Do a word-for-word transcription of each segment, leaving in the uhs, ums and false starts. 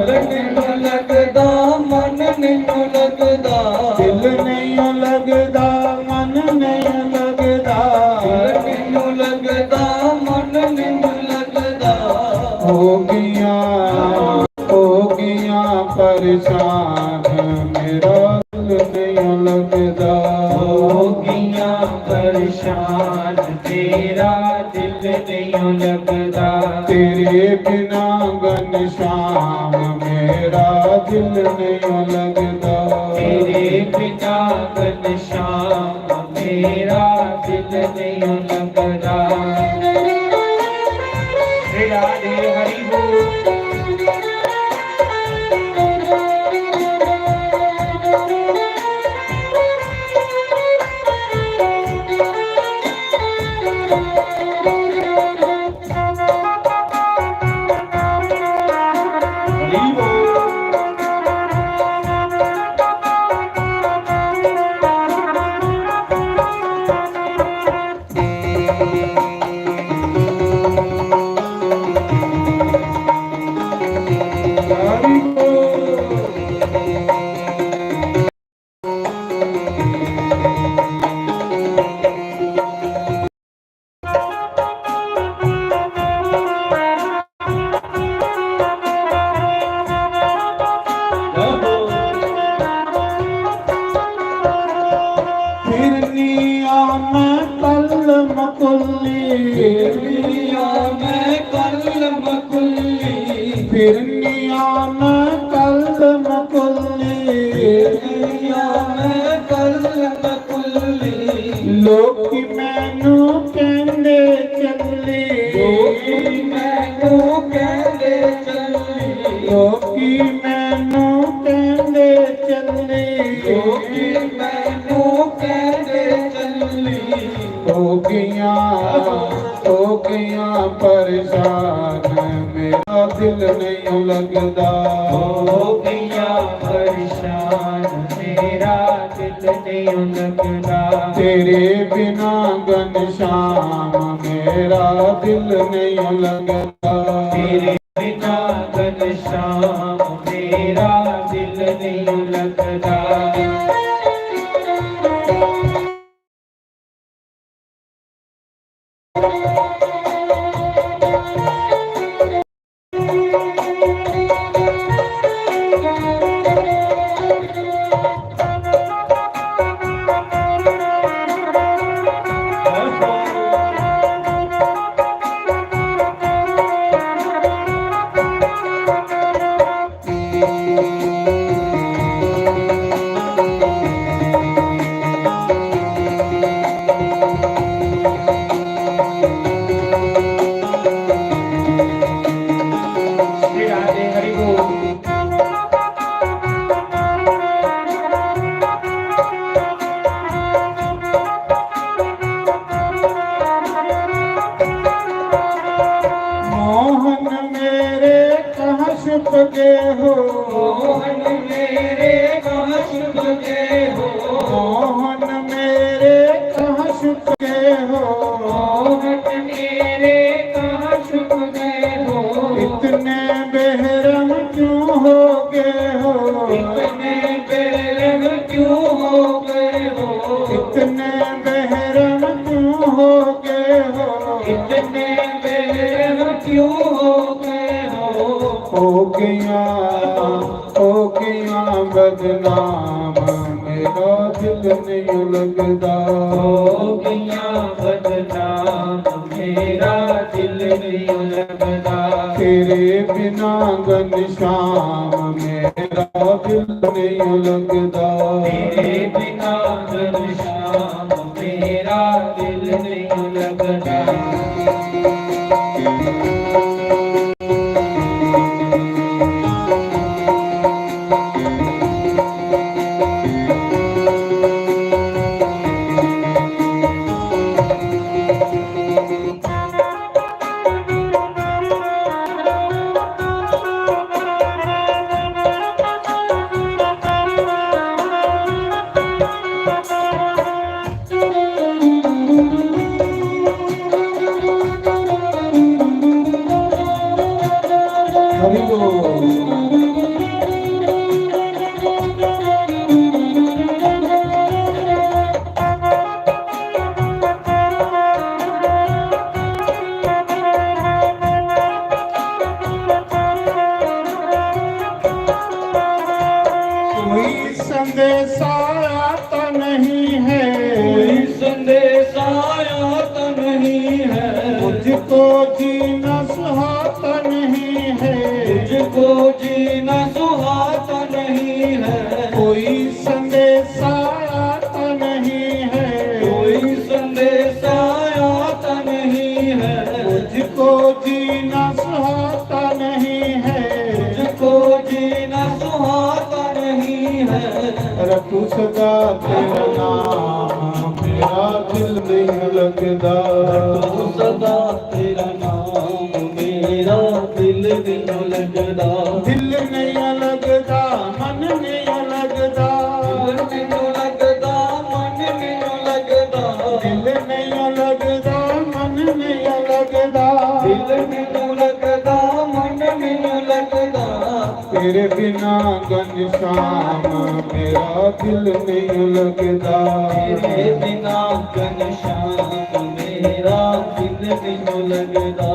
दिल नहीं लगदा, मन नहीं लगदा, दिल नहीं लगदा, मन नहीं लगदा, दिल नहीं लगदा, मन नहीं लगदा। हो गया, हो गया परेशान, मेरा दिल नहीं लगदा। हो गया परेशान, तेरा दिल नहीं लगदा। तेरे बिना घनश्याम, मेरा दिल नहीं लगदा। तेरे बिना घनश्याम, मेरा दिल नहीं लगदा। श्री राधे हरि बोल। फिरनिया मैं कलम कुल्ली, फिरनिया मैं कलम कुल्ली, फिरनिया मैं कलम कुल्ली, फिरनिया मैं कलम कुल्ली। लोकी मैनू कहंदे चली, लोकी मैनू कहंदे चली, लोकी मैनू कहंदे चली, लोकी मैनू कहंदे चली। हो गया, हो गया परेशान, मेरा दिल नहीं लगदा। हो गया परेशान, मेरा दिल नहीं लगदा। तेरे बिना घनश्याम, मेरा दिल नहीं लगदा। तेरे बिना घनश्याम, मेरा दिल नहीं लगदा। मोहन मेरे कहाँ छुप गए हो? मोहन मेरे कहाँ छुप गए हो? मोहन मेरे कहाँ छुप गए हो? मोहन मेरे कहाँ छुप गए हो? इतने बेरहम क्यों हो गए हो? इतने बेरहम क्यों हो गए हो? इतने बेरहम क्यों हो गए हो? इतने बेरहम क्यों हो गए हो? हो गया, हो गया बदनाम, मेरा दिल नहीं लगदा। हो गया बदनाम, मेरा दिल नहीं लगदा। तेरे बिना घनश्याम, मेरा दिल नहीं लगदा। तेरे बिना घनश्याम, मेरा दिल नहीं लगदा। संदेश आया तो नहीं है, कोई संदेश आया तो नहीं है। मुझको जीना सुहाता नहीं है, मुझको जीना सुहाता नहीं है। कोई संदेश आया तो नहीं है, कोई संदेश आया तो नहीं है। मुझको जीना सुहाता नहीं है, मुझको जीना सुहाता नहीं है। रटू सदा तेरा नाम, मेरा दिल नहीं लगदा। रटू सदा तेरा नाम, मेरा दिल नहीं लगदा। दिल नहीं लगदा, मन नहीं लगदा। दिल नहीं लगदा, मन नहीं लगदा। दिल नहीं लगदा, मन नहीं लगदा। दिल नहीं लगदा, मन नहीं लगदा। तेरे बिना घनश्याम, मेरा दिल नहीं लगदा। तेरे बिना घनश्याम, मेरा दिल नहीं लगदा।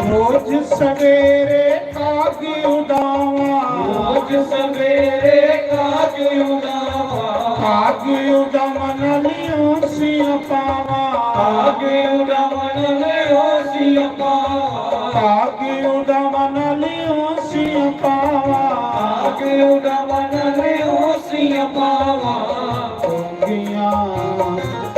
रोज सवेरे काग उडावां, रोज सवेरे काग उडावां। काग उडावण आलियां सीयां पावां। काग उडावण आलियां सीयां पावां। काग उडावण आलियां सीयां पावां। काग उडावण आलियां सीयां पावां। हो गया,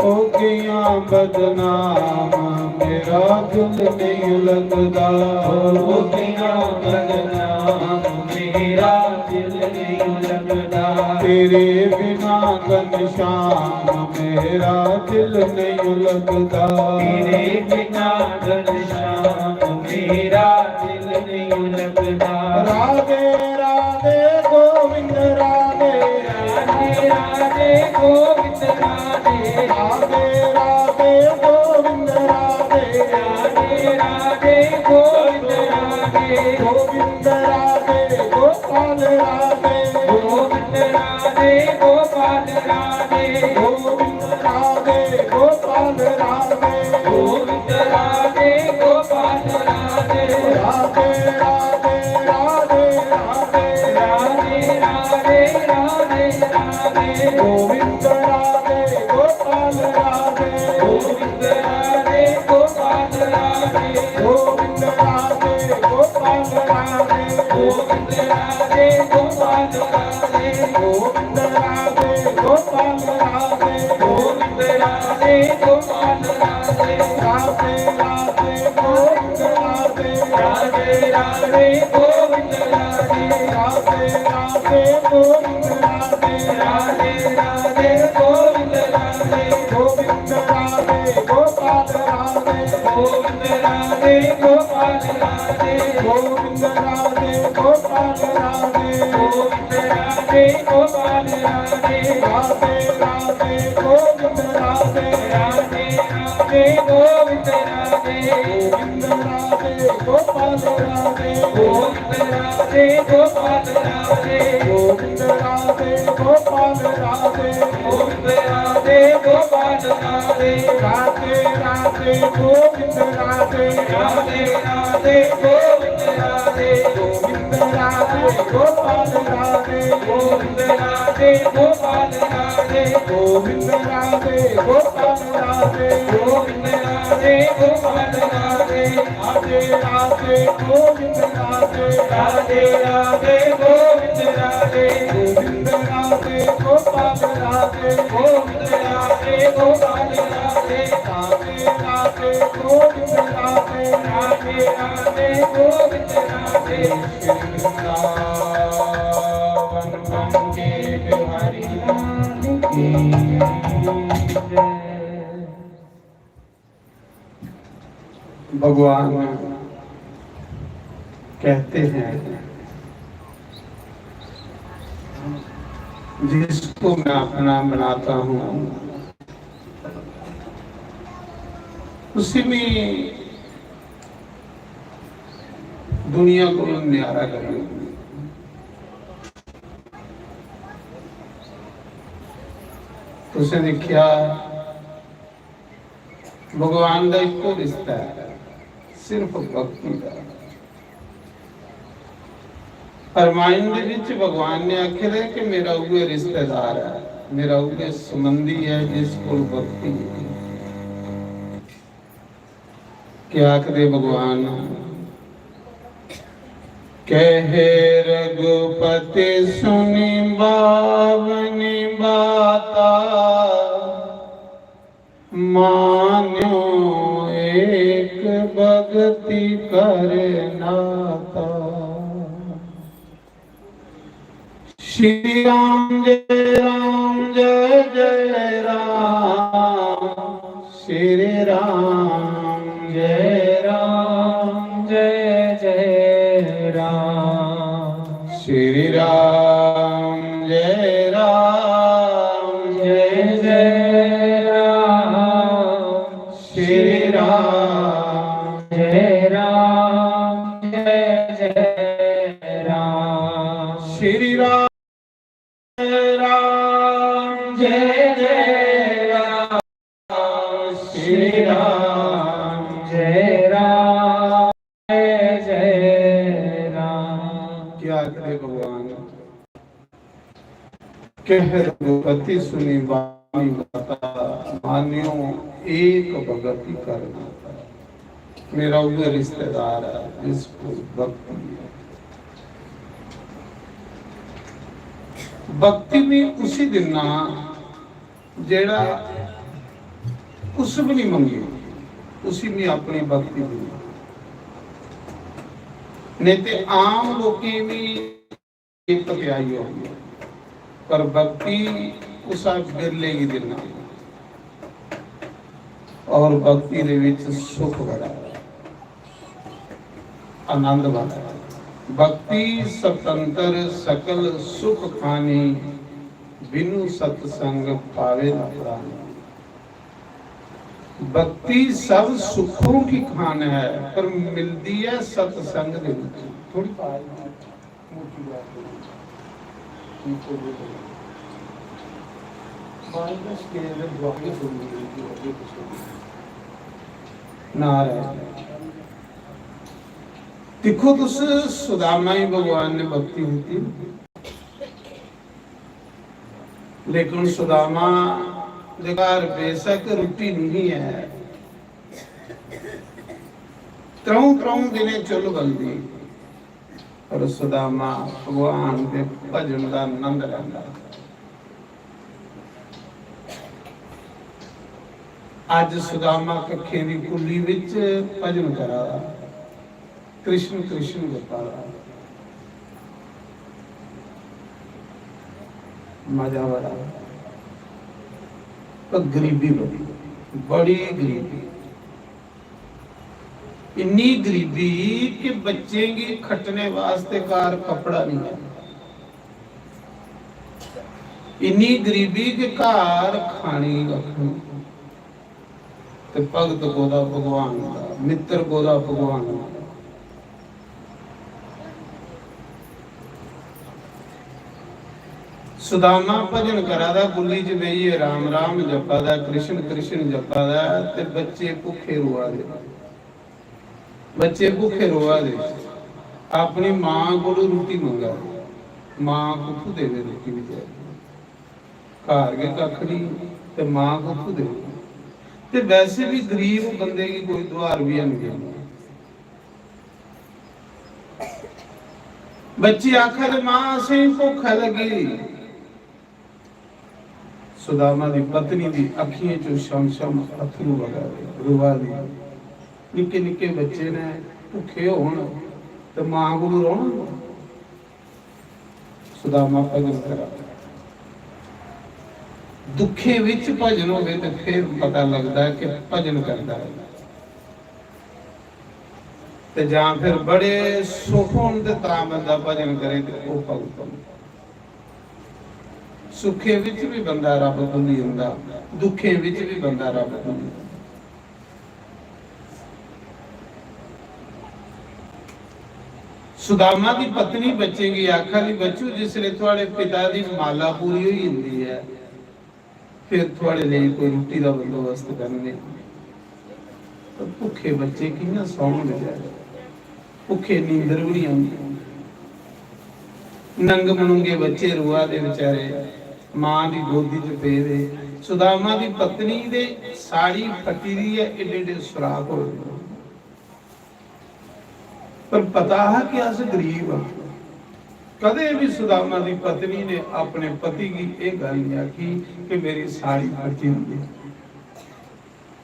हो गया बदनाम, मेरा दिल नहीं लगदा। हो गया बदनाम, मेरा दिल नहीं लगदा। तेरे बिना घनश्याम, मेरा दिल नहीं लगदा। तेरे बिना घनश्याम, मेरा दिल नहीं लगदा। राधे राधे गोविंद राधे। राधे राधे गोविंद राधे। राधे राधे गोविंद राधे। राधे राधे गोविंद राधे। गोविंद राधे गोपाल राधे। गोविंद राधे गोपाल राधे। गोविंद राधे गोपाल राधे। गोविंद राधे गोपाल राधे। राधे राधे राधे राधे। राधे राधे राधे राधे। गोविंद राधे गोपाल राधे। गोविंद राधे गोपाल राधे। गोविंद राधे गोपाल राधे। गोविंद राधे गोपाल राधे। गोविंद राधे गोपाल राधे। गोविंद राधे गोपाल राधे। राधे राधे गोविंद राधे। राधे राधे गोविंद राधे। राधे राधे गोविंद राधे। राधे राधे गोविंद राधे। गोविंद राधे गोपाल राधे। गोविंद राधे गोपाल राधे। गोविंद राधे गोपाल राधे। गोविंद राधे गोपाल राधे। राधे राधे गोविंद राधे। राधे राधे गोविंद राधे। गोविंद राधे गोपाल राधे। गोविंद राधे गोपाल राधे। गोविंद राधे गोपाल राधे। गोविंद राधे गोपाल राधे। राधे राधे गोविंद राधे। राधे राधे गोविंद राधे। गोविंद राधे गोपाल राधे। गोविंद राधे गोपाल राधे। गोविंद राधे गोपाल राधे। गोविंद राधे गोपाल राधे, राधे राधे गोविंद राधे, राधे राधे गोविंद राधे, गोविंद राधे गोपाल राधे, गोविंद राधे गोपाल राधे, राधे राधे गोविंद राधे, राधे राधे गोविंद राधे। श्री वृंदावन पंडित हरि लाल की जय। भगवान कहते हैं, जिसको मैं अपना बनाता हूँ, उसी में दुनिया को न्यारा कर। तुसें दिक्खेआ, भगवान दा इक्को रिश्ता ऐ, सिर्फ भक्ति दा। रामायण दे विच भगवान ने आखे दा ऐ कि मेरा उ'ऐ रिश्तेदार ऐ, मेरा उ'ऐ संबंधी ऐ जिस कोल भक्ति है। क्या आखदे भगवान? कहे रघुपति सुनि बावनि बाता, मान्यो एक भगति कर नाता। श्री राम जय राम जय जय राम, श्री राम जय राम जय जय राम, श्री राम जय राम जय जय राम, श्री राम जय राम जय जय राम, श्री राम जय राम जय जय राम, श्री राम जय राम जय जय राम। क्या करे भगवान। कह रघुपति सुनि बावनि बाता, मान्यो एक भगति कर नाता। मेरा उ'ऐ रिश्तेदार ऐ जिस कोल भक्ति ऐ। भक्ति भी उसी दिन्ना जेड़ा कुछ भी नहीं मंगे, उसी मैं अपनी भक्ति दिन्ना। नहीं ते आम लोकें भी एक तो प्याई होगी, पर भक्ति उसा बिरले की दिना। और भक्ति दे विच सुख बड़ा है, आनंद बड़ा है। भक्ति स्वतंत्र सकल सुख खानी, बिनु सत्संग पावे न प्राणी। भक्ति सब सुखों की खान है, पर मिलती है सत्संग दे विच। थोड़ी नारायण। दिक्खो तुस, सुदामा ही भगवान ने भक्ति कीती, लेकिन सुदामा दे घर बेशक रुट्टी नहीं है, त्र'ऊं त्र'ऊं दिनें चुल्ल बलदी। पर सुदामा भगवान दे भजन दा आनंद लैंदा। अज्ज सुदामा कक्खें दी कुल्ली विच भजन करा दा, कृष्ण कृष्ण जपा दा। मजा बड़ा। पर गरीबी बड़ी, बड़ी गरीबी। इन्नी गरीबी कि बच्चें गी खट्टने वास्ते घर कपड़ा नहीं है। इन्नी गरीबी कि घर खाने गी कक्ख नहीं। ते भगत कोदा भगवान दा, मित्र कोदा भगवान दा। सुदामा भजन करा दा, कुल्ली च बेहियै राम राम जपा दा, कृष्ण कृष्ण जपा दा, ते बच्चे भुक्खे रोआ दे। बच्चे भुक्खे रोआ दे, अपनी मां कोलू रुट्टी मंगा दे। मां कुत्थू देवे रुट्टी बेचारी? घर गै कक्ख नहीं ते मां कुत्थू देवे? ते वैसे भी गरीब बंदे गी कोई दुहार भी है नहीं देना। बच्चे आखा दे, "मां, असें भुक्ख लगी।" सुदामा दी पत्नी दी अखियें चों छम छम अथरू बगा दे, रुआ दी। निक्के निक्के बच्चे ने, भुक्खे होन ते मां कोल रोना। सुदामा भजन करा। दुखे विच भजन होवे ते फिर पता लगदा है कि भजन करदा है। ते जां फिर बड़े सुख होन ते तां बंदा भजन करे ते ओह भगत होन। सुखे विच भी बंदा रब भुल्ली जंदा, दुखे विच भी बंदा रब भुल्ली जंदा। सुदामा दी पत्नी बच्चें गी आखा दी, "बच्चू, जिसले थुआड़े पिता दी माला पूरी होई जंदी ऐ, फिर थुआड़े लेई कोई रुट्टी दा बंदोबस्त करने।" पर भुक्खे बच्चे कि'यां सौन बेचारे? भुक्खे नींदर बी नहीं आंदी। नंग मनुंगे बच्चे रुआ दे बेचारे, मां दी गोदी च पेदे। सुदामा दी पत्नी दे साड़ी फटी दी ऐ, एडे एडे सुराख होए दे। पर पता हा कि अस गरीब हां। कदें भी सुदामा दी पत्नी ने अपने पति गी एह गल्ल नहीं आखी कि मेरी साड़ी फटी हुई है,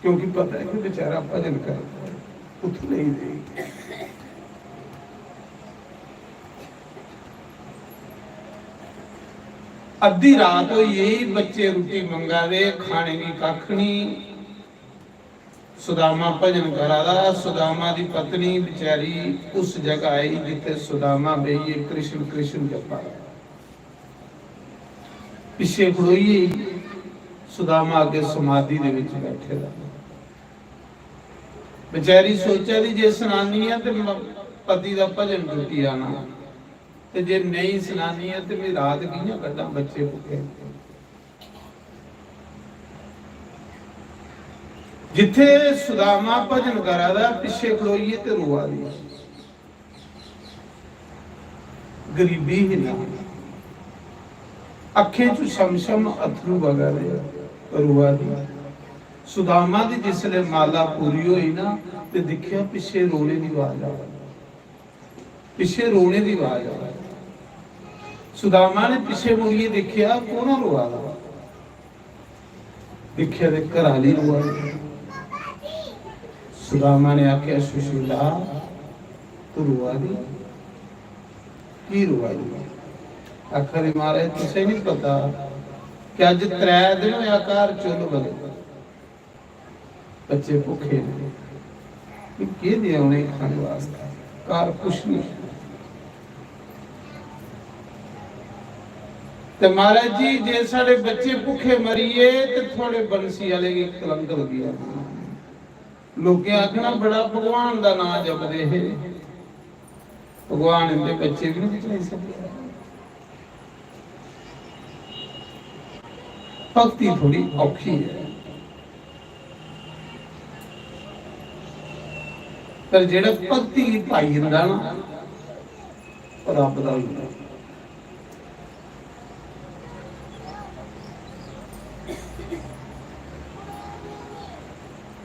क्योंकि पता है कि बेचारा भजन करदा है, कुत्थों लेई देई। अद्धी रात होई गेई, बच्चे रुट्टी मंगा दे, खाने गी कक्ख नहीं। सुदामा भजन करा दा, सुदामा दी पत्नी बेचारी उस जगह आई जिथे सुदामा बेहियै कृष्ण कृष्ण जपा दा। पिछे खड़ोई गेई, सुदामा अगे समाधि दे विच बैठे दा। बेचारी सोचा दी, जे सनानी है ते म-, पति दा भजन टुटी जाना, ते जे नहीं सनानी है ते मैं रात कि'यां कड्ढां, बच्चे भुक्खे। जिथे सुदामा भजन करा दा, पिछे खड़ोइयै ते रोआ दी। गरीबी ही ना, अखें चों छम छम अथरू बगा दे, रोआ दी। सुदामा दी जिसले माला पूरी होई ना, ते दिखेआ पिछे रोने दी आवाज आ। पिछे रोने दी आवाज आई। सुदामा ने पिछे मुड़ियै दिखेआ, कौन रोआ दा? दिखेआ ते घर आह्ली रोआ दी। सुदामा ने आखेआ, "सुशीला, तू रोआ दी? की रोआ दी?" आखा दी, "महाराज, तुसें नहीं पता कि अज्ज त्रै दिन होया घर चुल्ल बले।" बच्चे भुक्खे न, केह् देआं उ'नेंगी खाने वास्तै? घर कुछ नहीं। ते महाराज जी, जे साढ़े बच्चे भुक्खे मरी गे ते थुआड़े बंसी आह्ले गी कलंक लग्गी जाना। लोकें आखना, "बड़ा भगवान दा नांऽ जपदे हे।" भगवान इंदे बच्चे भी नहीं बचाई सकते। भक्ति थोड़ी औखी है, पर जेड़ा भक्ति गी पाई जंदा ना, ओह रब दा होई जंदा।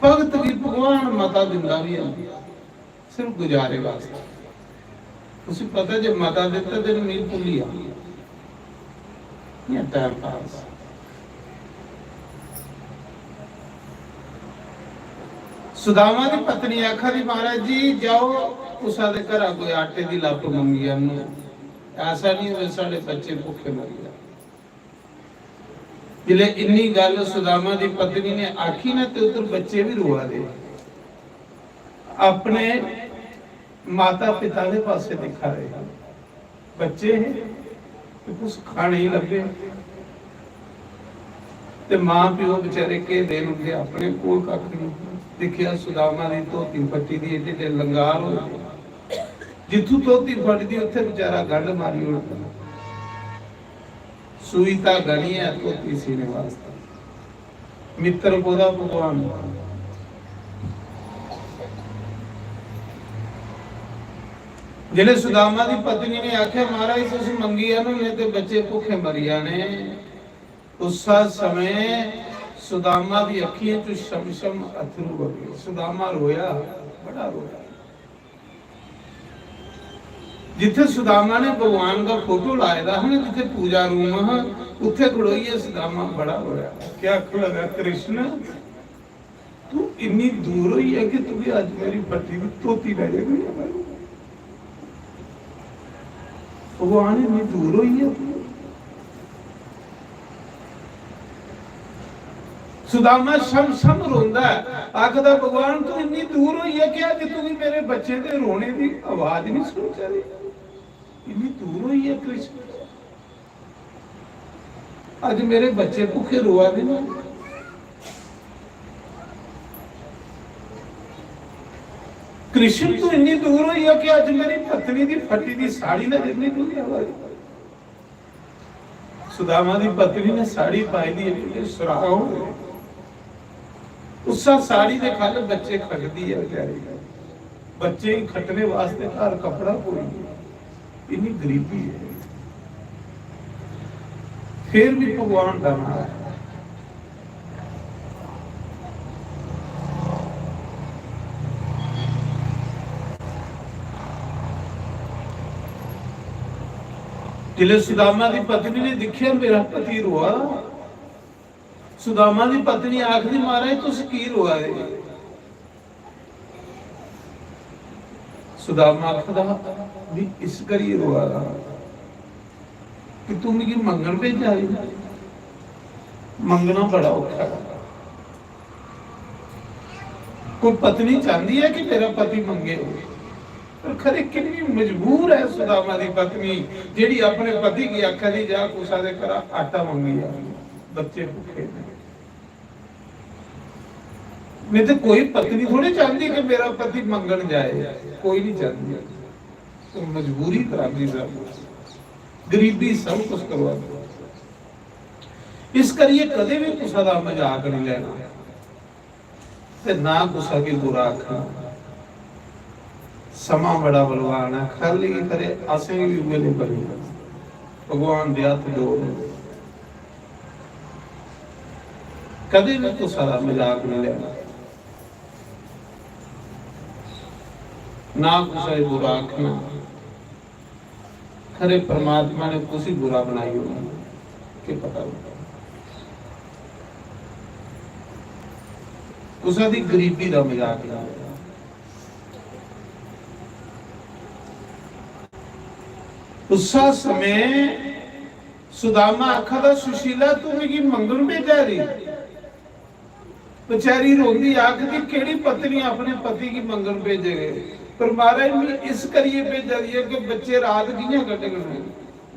भगत गी भगवान मता दिंदा भी है। सिर्फ गुजारे वास्ते। उसी पता जे मता दित्ता ते मिगी भुल्ली जाना। इ'यां time pass। सुदामा दी पत्नी आखा दी, "महाराज जी, जाओ, कुसा दे घरा कोई आटे दी लप्प मंगी आनो। ऐसा नहीं होवे साढ़े बच्चे भुक्खे मरी जान।" जिसलै इन्नी गल्ल सुदामा दी पत्नी ने आखी ना, ते उधर बच्चे भी रोआ दे। अपने माता पिता दे पासे दिक्खा दे हे। बच्चे हे ते कुछ खाने ही लब्भे। ते मां प्यो बेचारे केह् देन, उंदे अपने कोल कक्ख नहीं। दिक्खेआ, सुदामा दी धोती फट्टी दी, एड्डे एड्डे लंगार होए। जित्थू धोती फटदी, उत्थे बेचारा गंढ मारी ओड़दा। सूई धागा नहीं है धोती सीने वास्ते। मित्र कोदा? भगवान। जिसलै सुदामा दी पत्नी ने आख्या, "महाराज, तुस मंगी आनो, नहीं ते बच्चे भुखे मरी जाने।" उस समय सुदामा दी अक्खियें चों छम छम अथरू बगे। सुदामा रोया, बड़ा रोया। जित्थे सुदामा ने भगवान दा फोटो लाए दा हा ना, जित्थे पूजा रूम हा, उत्थे खड़ोइयै सुदामा बड़ा रोया। क्या आखन लगा, कृष्ण, तू इन्नी दूर होई है कि तुगी अज मेरी फट्टी दी धोती पै जानी है। भगवान इन्नी दूर होई है। सुदामा छम छम रोंदा है, आखदा, भगवान, तू इन्नी दूर होई है कि अज तुगी मेरे बच्चे दे रोने दी आवाज नहीं सुनचा दी? इन्नी दूर होई है कृष्ण, अज मेरे बच्चे भुखे रोआ दे ना। कृष्ण, तू इन्नी दूर होई है कि अज मेरी पत्नी दी फटी दी साड़ी ना जितनी दूर आवाज। सुदामा दी पत्नी ने साड़ी पाई दी है, क्योंकि सुराग हो गए। उस्सा साड़ी दे खल बच्चे खटदी है बेचारी। बच्चे ही खटने वास्ते घर कपड़ा कोई नहीं, इन्नी गरीबी है। फिर भी भगवान दा नाम है। जिसले सुदामा की पत्नी ने देखा, मेरा पति रोआ, सुदामा की पत्नी आखदी, महाराज, तुस की रोआ दे? सुदामा आखदा, भी इस करियै रोआ दा कि तू मिगी मंगन भेजा दी। मंगना बड़ा औखा है। कोई पत्नी चाहती है कि मेरा पति मंगे, पर खरे कितनी मजबूर है सुदामा की पत्नी, जेड़ी अपने पति की आखा दी, जा कुसा दे घरा आटा मंगी आ, बच्चे भुखे ने। नहीं तो कोई पत्नी थोड़ी चाहती कि मेरा पति मंगन जाए, कोई नहीं चाहती। तो मजबूरी करानी सब, गरीबी सब कुछ करवा दी। इस करिए कदे भी कुसा दा मजाक नहीं लेना ते ना कुसा की बुरा आखना। समा बड़ा बलवान है, खाली करे असें भी उहे नहीं बनी। भगवान दे हत्थ जोड़, कदे भी कुसा दा मजाक नहीं लेना, ना कुसा की बुरा आखना। खरे परमात्मा ने कुसी बुरा बनाई होनी, के पता नहीं। कुसा दी गरीबी दा मजाक ना उड़ाओ। उस्सा समय सुदामा आखा दा, सुशीला, तू मिगी मंगन भेजा दी। बेचारी रोंदी आखदी, केड़ी पत्नी अपने पति गी मंगन भेजे गए? पर महाराज, मैं इस करिए भेजा दी है कि बच्चे रात कियां कड्ढङन?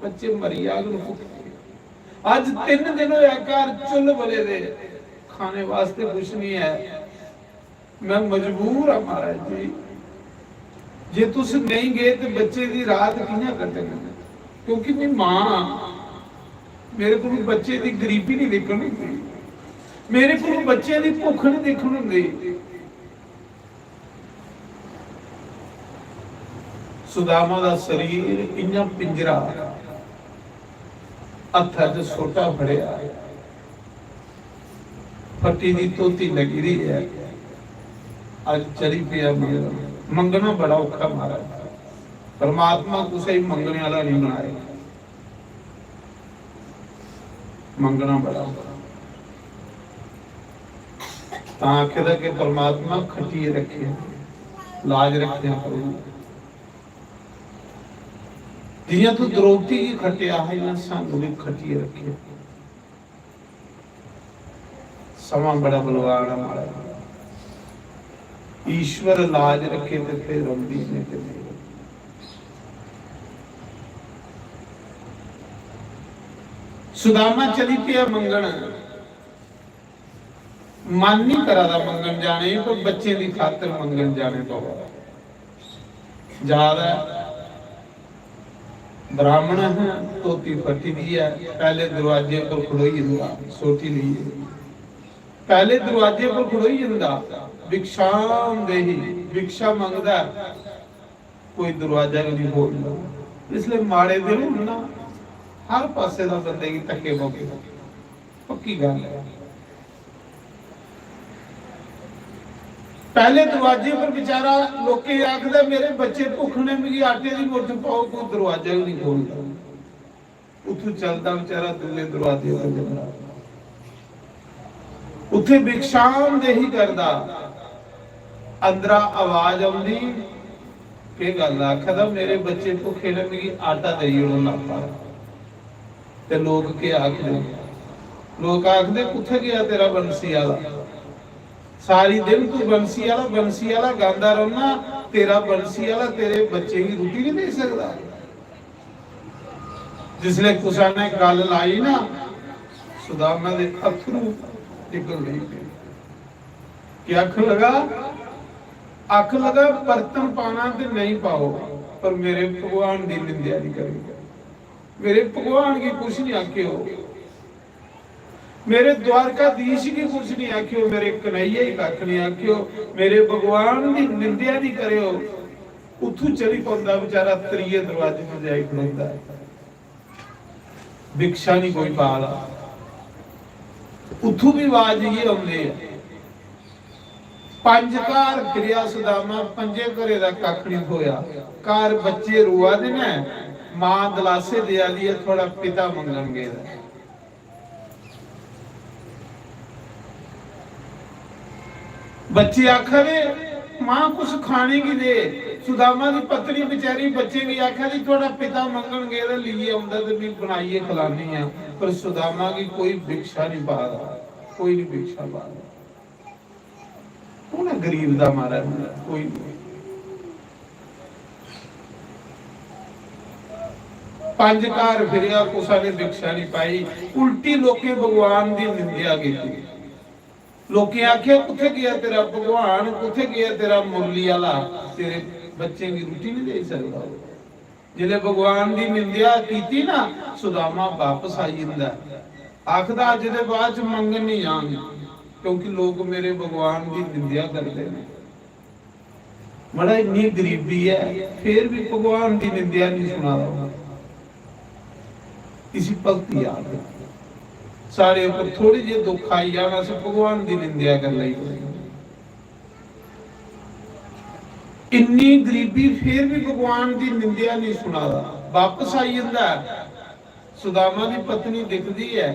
बच्चे मरी जाङन भुक्खे। अज तिन दिन होया घर चुल्ल बले दे, खाने वास्ते कुछ नहीं है। मैं मजबूर हां महाराज जी, जे तुस नहीं गए तो बच्चे दी रात कियां कड्ढङन? क्योंकि मैं मां हां, मेरे को बच्चे दी गरीबी नहीं दिक्खन होंदी, मेरे को बच्चे दी भुख नहीं दिक्खन होंदी। सुदामा दा शरीर इयां पिंजरा, हत्था च सोटा फड़िया, फट्टी दी धोती लगी दी है। अज चली पेआ मंगना। मंगना बड़ा औखा महाराज। परमात्मा कुसै गी मंगने आह्ला नहीं बनाया। मंगना बड़ा औखा। तां आखे दा कि परमात्मा खट्टियै रक्खेआ, लाज रक्खेआ प्रभु। जियां तू द्रौपदी गी खट्टेआ हा, इयां सानू भी खट्टियै रक्खेआ। समां बड़ा बलवान है महाराज। ईश्वर लाज रखे ते फिर रौंदी, नहीं ते नहीं। सुदामा चली पेआ मंगन, मन नहीं करा दा मंगन जाने गी, पर बच्चें दी खातर मंगन जाने पवा। जा दा ऐ। ब्राह्मण है, धोती फट्टी दी है, पैहले दरवाजे पर खड़ोई जंदा, सोटी लेइयै। पैहले दरवाजे पर खड़ोई जंदा, भिक्षाम देही, भिक्षा मंगदा है, कोई दरवाजा गै नहीं खोलदा। इसलिए माड़े दिन होन ना, हर पासे दा बंदे गी धक्के पौंदे, पक्की गल्ल है। पैह्ले दरवाजे पर बेचारा लोकें आखदा, "मेरे बच्चे भुक्ख ने, मिगी आटे दी मुट्ठ पाओ।" कोई दरवाजा गै निं खोलदा। उत्थूं चलदा बेचारा दूए दरवाजे पर जंदा। उत्थें भिक्षाम देही करदा, अंदरा आवाज औंदी, "केह् गल्ल?" आखदा, "मेरे बच्चे भुक्खे ने, मिगी आटा देई ओड़ो नापा।" ते लोक केह् आखदे? लोक आखदे, "कुत्थै गेआ तेरा बंसी आह्ला? सारी दिन तू बंसी आह्ला, बंसी आह्ला गांदा रौह्ना, तेरा बंसी आह्ला तेरे बच्चे गी रुट्टी नहीं दे सकदा?" जिसले कुसा ने गल्ल लाई ना, सुदामा दे अथरू निकल नहीं पे। क्या आखन लगा? आखन लगा, "बर्तन पाना ते नहीं पाओ, पर मेरे भगवान दी निंदेआ नहीं करेगा।" मेरे भगवान गी कुछ नहीं आखेओ, मेरे द्वारकाधीश गी कुछ नहीं आखेओ, मेरे कन्हैया गी कक्ख नहीं आखेओ, मेरे भगवान दी निंदेआ नहीं करेओ। उत्थू चली पौंदा बेचारा, त्रिये दरवाजे पर जाई खड़ोंदा है। भिक्षा नहीं कोई पा दा, उत्थू भी आवाज इयै औंदी है। पंज घर फिरेआ सुदामा, पंजे घरे दा कक्ख नहीं थ्होया। घर बच्चे रोआ दे न, मां दलासे देआ दी ऐ, "थुआढ़ा पिता मंगन गेदा ऐ।" बच्चे आखा दे, "मां, कुछ खाने गी दे।" सुदामा दी पत्नी बेचारी बच्चे गी आखा दी, "थुआढ़ा पिता मंगन गेदा, लेइयै औंदा ते में बनाइयै खलानी आं।" पर सुदामा गी कोई भिक्षा नहीं पा दा, कोई नहीं भिक्षा पा दा। कौन है गरीब दा मारा? कोई नहीं। पंज घर फिरेआ, कुसा ने भिक्षा नहीं पाई, उल्टी लोकें भगवान दी निंदेआ कीती। लोकें आखेआ, "कुत्थै गेआ तेरा भगवान, कुत्थै गेआ तेरा मुरली आह्ला? तेरे बच्चें गी रुट्टी नहीं देई सकदा ओह्।" जिसलै भगवान दी निंदेआ कीती ना, सुदामा वापस आई जंदा ऐ। आखदा, "अज्ज दे बाद च मंगन नहीं जाङ, क्योंकि लोक मेरे भगवान दी निंदेआ करदे न।" मड़ा, इन्नी गरीबी ऐ, फिर भी भगवान दी निंदेआ नहीं सुना दा। इसी भक्ति आखदे। साढ़े उप्पर थोड़े जे दुख आई जान, अस भगवान दी निंदेआ कर लेई। इन्नी गरीबी, फिर भी भगवान दी निंदेआ नहीं सुना दा। वापस आई जंदा ऐ। सुदामा दी पत्नी दिखदी ऐ,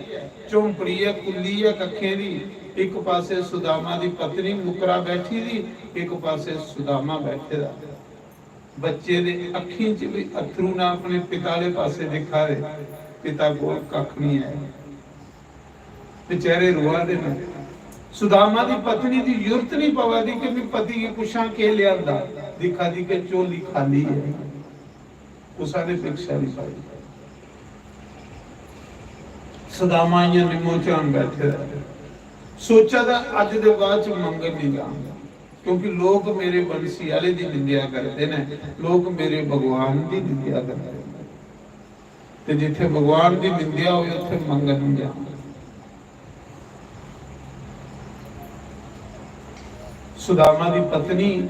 झोंपड़ी ऐ, कुल्ली ऐ कक्खें दी। इक पासे सुदामा दी पत्नी मुकरा बैठी दी, इक पासे सुदामा बैठे दा। बच्चे दे अक्खीं च भी अत्थरू ना, अपने पिता आह्ले पासे दिक्खा दे, पिता कोल कक्ख नहीं ऐ। बेचारे रोआ दे न। सुदामा दी पत्नी दी जुर्त नहीं पवा दी कि मैं पति गी पुच्छां केह् लिआंदा। दिक्खा दी कि झोली खाली ऐ, कुसा ने भिक्षा नहीं पाई। सुदामा इ'यां निम्मो झान बैठे दा ऐ। सोचा दा, "अज्ज दे बाद च मंगन नहीं जांगा, क्योंकि लोक मेरे बंसी आह्ले दी निंदेआ करदे ने, लोक मेरे भगवान दी निंदेआ करदे ने।" ते जिथे भगवान दी निंदेआ होए, उत्थे मंगन नहीं जाना। सुदामा दी पत्नी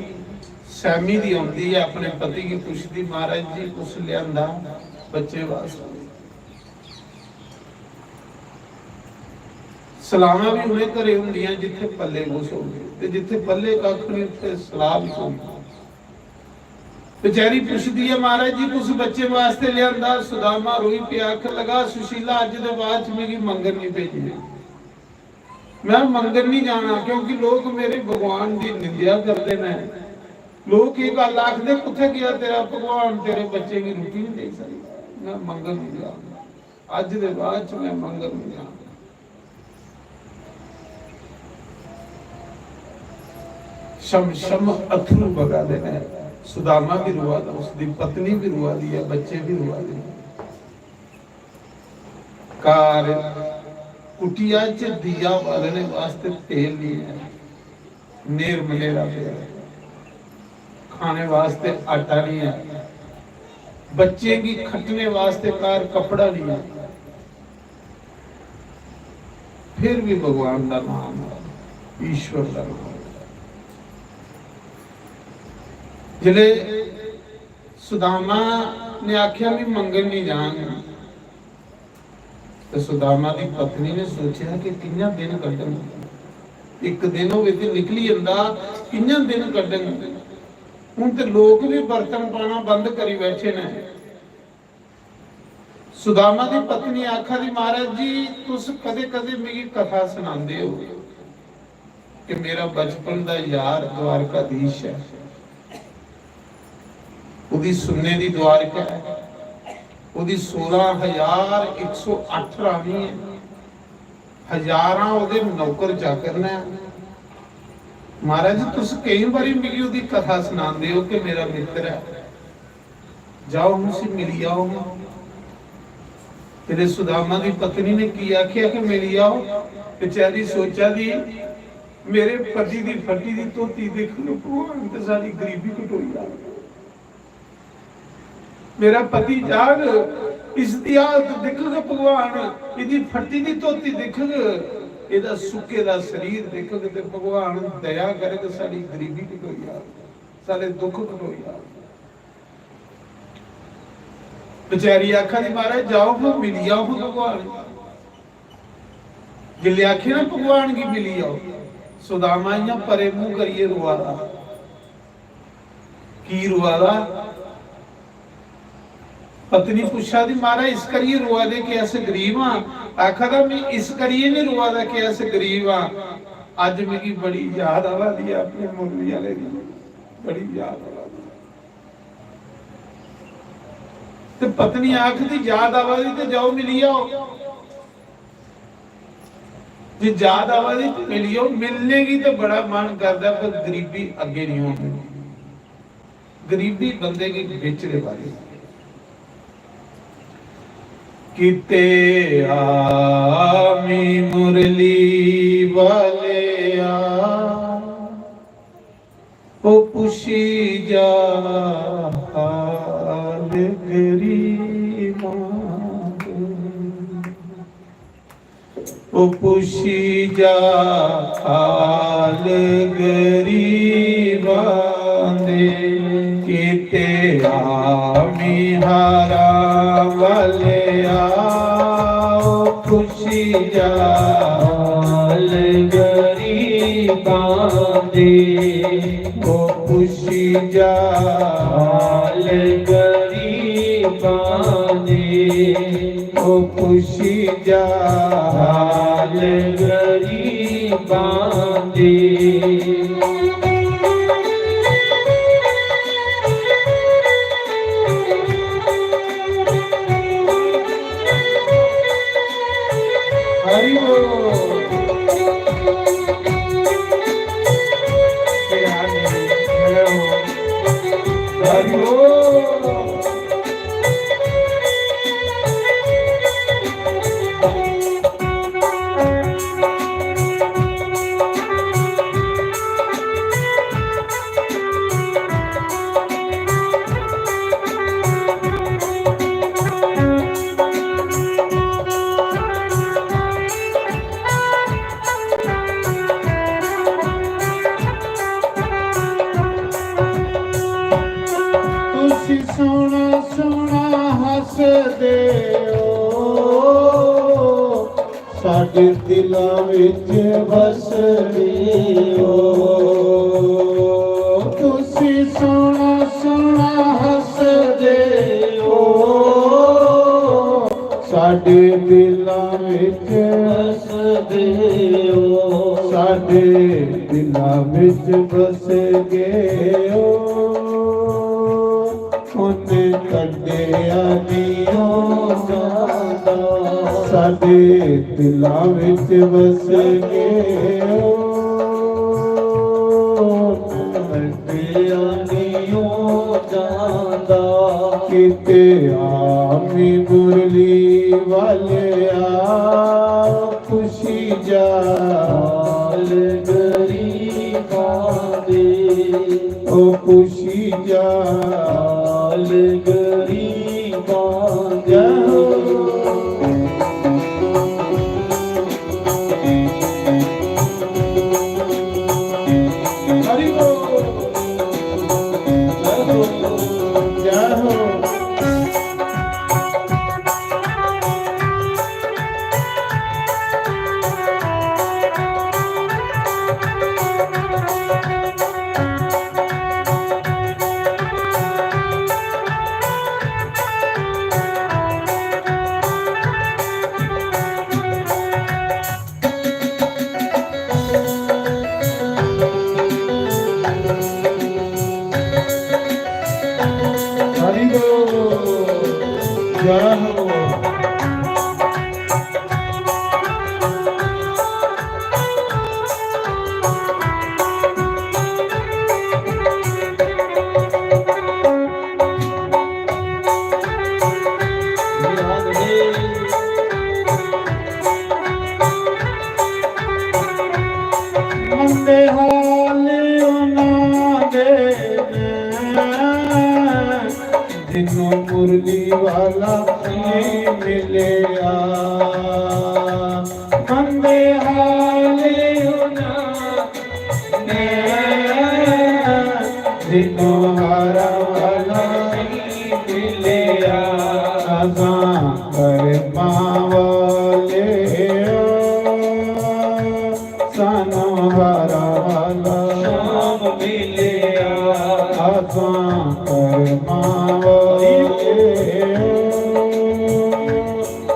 सैमी दी आंदी है, अपने पति गी पुछदी, "महाराज जी, कुछ लिआंदा बच्चे वास्ते?" सलावां भी उन्हें घरे होंदियां जिथे पल्ले कुछ होंदे, ते जिथे पल्ले कक्ख नहीं, उत्थे सलाह भी कोई नहीं। बेचारी पुछदी ऐ, "महाराज जी, कुछ बच्चे वास्ते लिआंदा?" सुदामा रोई पिया, आखन लगा, "सुशीला, अज्ज दे बाद च मिगी मंगन नहीं भेजना। मैं मंगन नहीं जाना, क्योंकि लोक मेरे भगवान दी निंदेआ करदे ने। लोक ये गल्ल आखदे, 'कुत्थै गेआ तेरा भगवान, तेरे बच्चे गी रुट्टी नहीं देई सकदा।' मैं मंगन नहीं जाना, अज्ज दे बाद च मैं मंगन नहीं जाना।" शम शम अथरू बगा दे ने। सुदामा भी रोआ दा, उसकी पत्नी भी रोआ दी है, बच्चे भी रोआ दे ने। कार कुटिया च दिया बालने वास्ते तेल नहीं है, नेर मलेरा पे है, खाने वास्ते आटा नहीं है, बच्चे की खटने वास्ते कार कपड़ा नहीं है, फिर भी भगवान का नाम है, ईश्वर का नाम है। जिले सुदामा ने आख्या, "मैं मंगन नहीं जांग।" तो सुदामा की पत्नी ने सोचा कि किंया दिन कड्ढन। इक दिन होवे ते निकली जंदा, कि'यां दिन कड्ढन? हून ते लोक बी बर्तन पाना बंद करी बैठे न। सुदामा दी पत्नी आखा दी, "महाराज जी, तुस कदे-कदे मिगी कथा सनांदे ओ कि मेरा बचपन दा यार द्वारकाधीश ऐ, ओदी सुन्ने दी द्वारका ऐ, ओदी सोलां हजार इक सौ अट्ठ रानी ऐ, हजारां ओदे नौकर चाकर न। महाराज, तुस केई बारी मिगी ओदी कथा सनांदे ओ कि मेरा मित्र ऐ, जाओ उसी मिली आओ।" तेरे सुदामा दी पत्नी ने की आखेआ कि मिली आओ? बेचारी सोचा दी, "मेरे पति दी फटी दी धोती दिक्खग भगवान ते सारी गरीबी कटोई जाग। मेरा पति जाग, इसदी हालत दिक्खग भगवान, इदी फटी दी धोती दिक्खग, इदा सुक्के दा शरीर दिक्खग ते भगवान दया करग, सारी गरीबी कटोई जाग, सारे दुख कटोई जाग।" बेचारी आखा दी, "महाराज, जाओ हां, मिली आओ हां भगवान।" जिसलै आखे ना भगवान गी मिली आओ, सुदामा इ'यां परे मूंह करियै रोआ दा। की रोआ दा? पत्नी पुच्छा दी, "महाराज, इस करियै रोआ दे कि अस गरीब आं?" आखा दा, "में इस करियै निं रोआ दा कि अस गरीब आं, अज्ज मिगी बड़ी याद आवा दी ऐ अपने मुरली आह्ले दी, बड़ी याद आवा दी।" ते पत्नी आखदी, "याद आवा दी ते जाओ मिली आओ, जे याद आवा दी ते मिली आओ।" मिलने गी ते बड़ा मन करदा, पर गरीबी अग्गें निं होंदी, गरीबी बंदे गी बिच दे बारी। किते आमी मुरली वाले आ, ओ पुछी जा हाल गरीबां दे। ओ पुछी जा हाल गरीबां दे। किते आमी हारा वाले आ, ओ पुछी जा हाल गरीबां दे। ओ पुछी जा हाल गरीबां दे, ओ पुछी जा हाल गरीबां दे। हरि बोल। हरि बोल। तुसी सोहना सोहना हसदे हो, साडे दिलां विच बसदे हो। तुसी सोहना सोहना हसदे हो, साडे दिलां विच बसदे हो, साडे दिलां विच बस गए हो। उन्हें कड्ढेआ निं ओ जांदा, साडे दिलां विच बस गए ओ। कड्ढेआ निं ओ जांदा। किते आमी मुरली वाले आ, पुछी जा हाल गरीबां दे। ओ पुछी जा हाल गरीबां दे। हरि बोल। जय हो, जय हो। जय हो। मंदे हाल उन्हां दे ने, जिन्हों मुरली वाला नहीं मिलया। मंदे हाल उन्हां ने, जिन्हों हारा वाला नहीं मिलया। असां करमां वाले आ, सानू हारा वाला शाम मिलया। असां करमां वाले आ,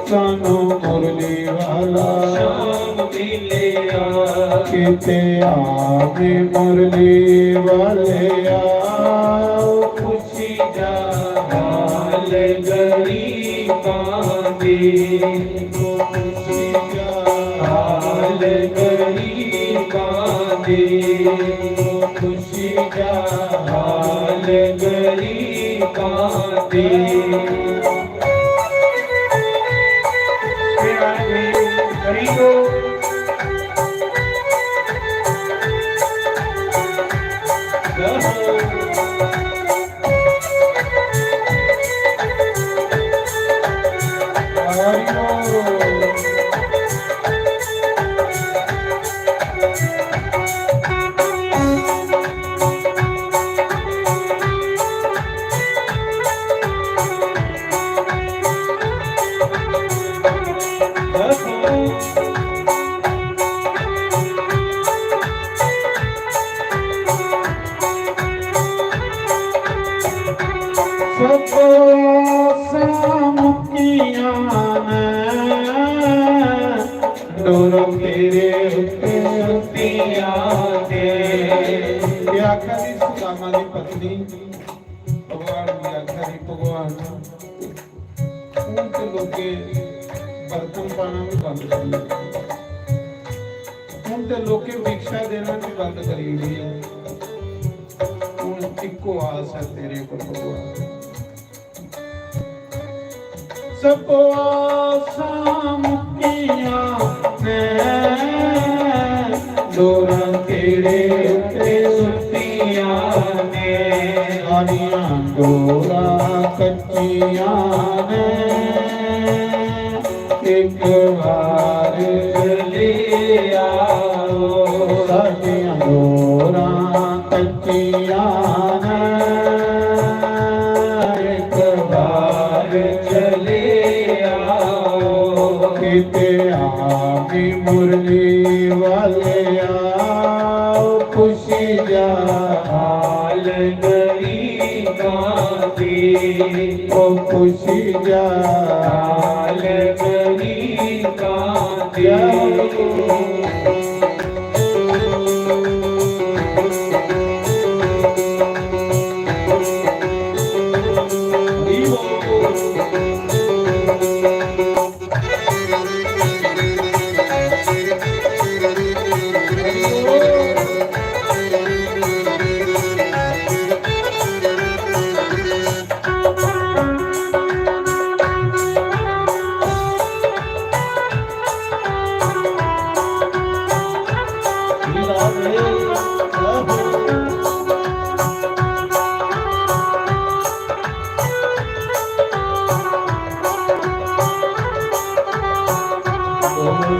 सानू मुरली वाला शाम मिलया। किते आवे मुरली वाले आ, खुशी दा हाल गरीबां दे, खुशी दा हाल गरीबां दे, खुशी दा हाल गरीबां दे। सब आसां मुक्कियां ने, डोरां तेरे उत्ते सुत्तियां ने। ये आखा दी सुदामा दी पत्नी भगवान गी आखा दी, "भगवान, हून ते लोकें बर्तन पाना भी बंद कर दित्ता, हून ते लोकें भिक्षा देना भी बंद करी ओड़ी है, हून इक्को आस है तेरे पर भगवान।" सब आसां मुक्कियां ने, डोरां तेरे उत्ते सुत्तियां ने। सारियां डोरां कच्चियां ने, एक बार चले आओ। सारियां डोरां कच्चियां ने, एक बार चले आओ। किते आमी मुरली वाले आओ, खुशी जा हाल गरीबां दे, ओ खुशी जा हाल गरीबां दे।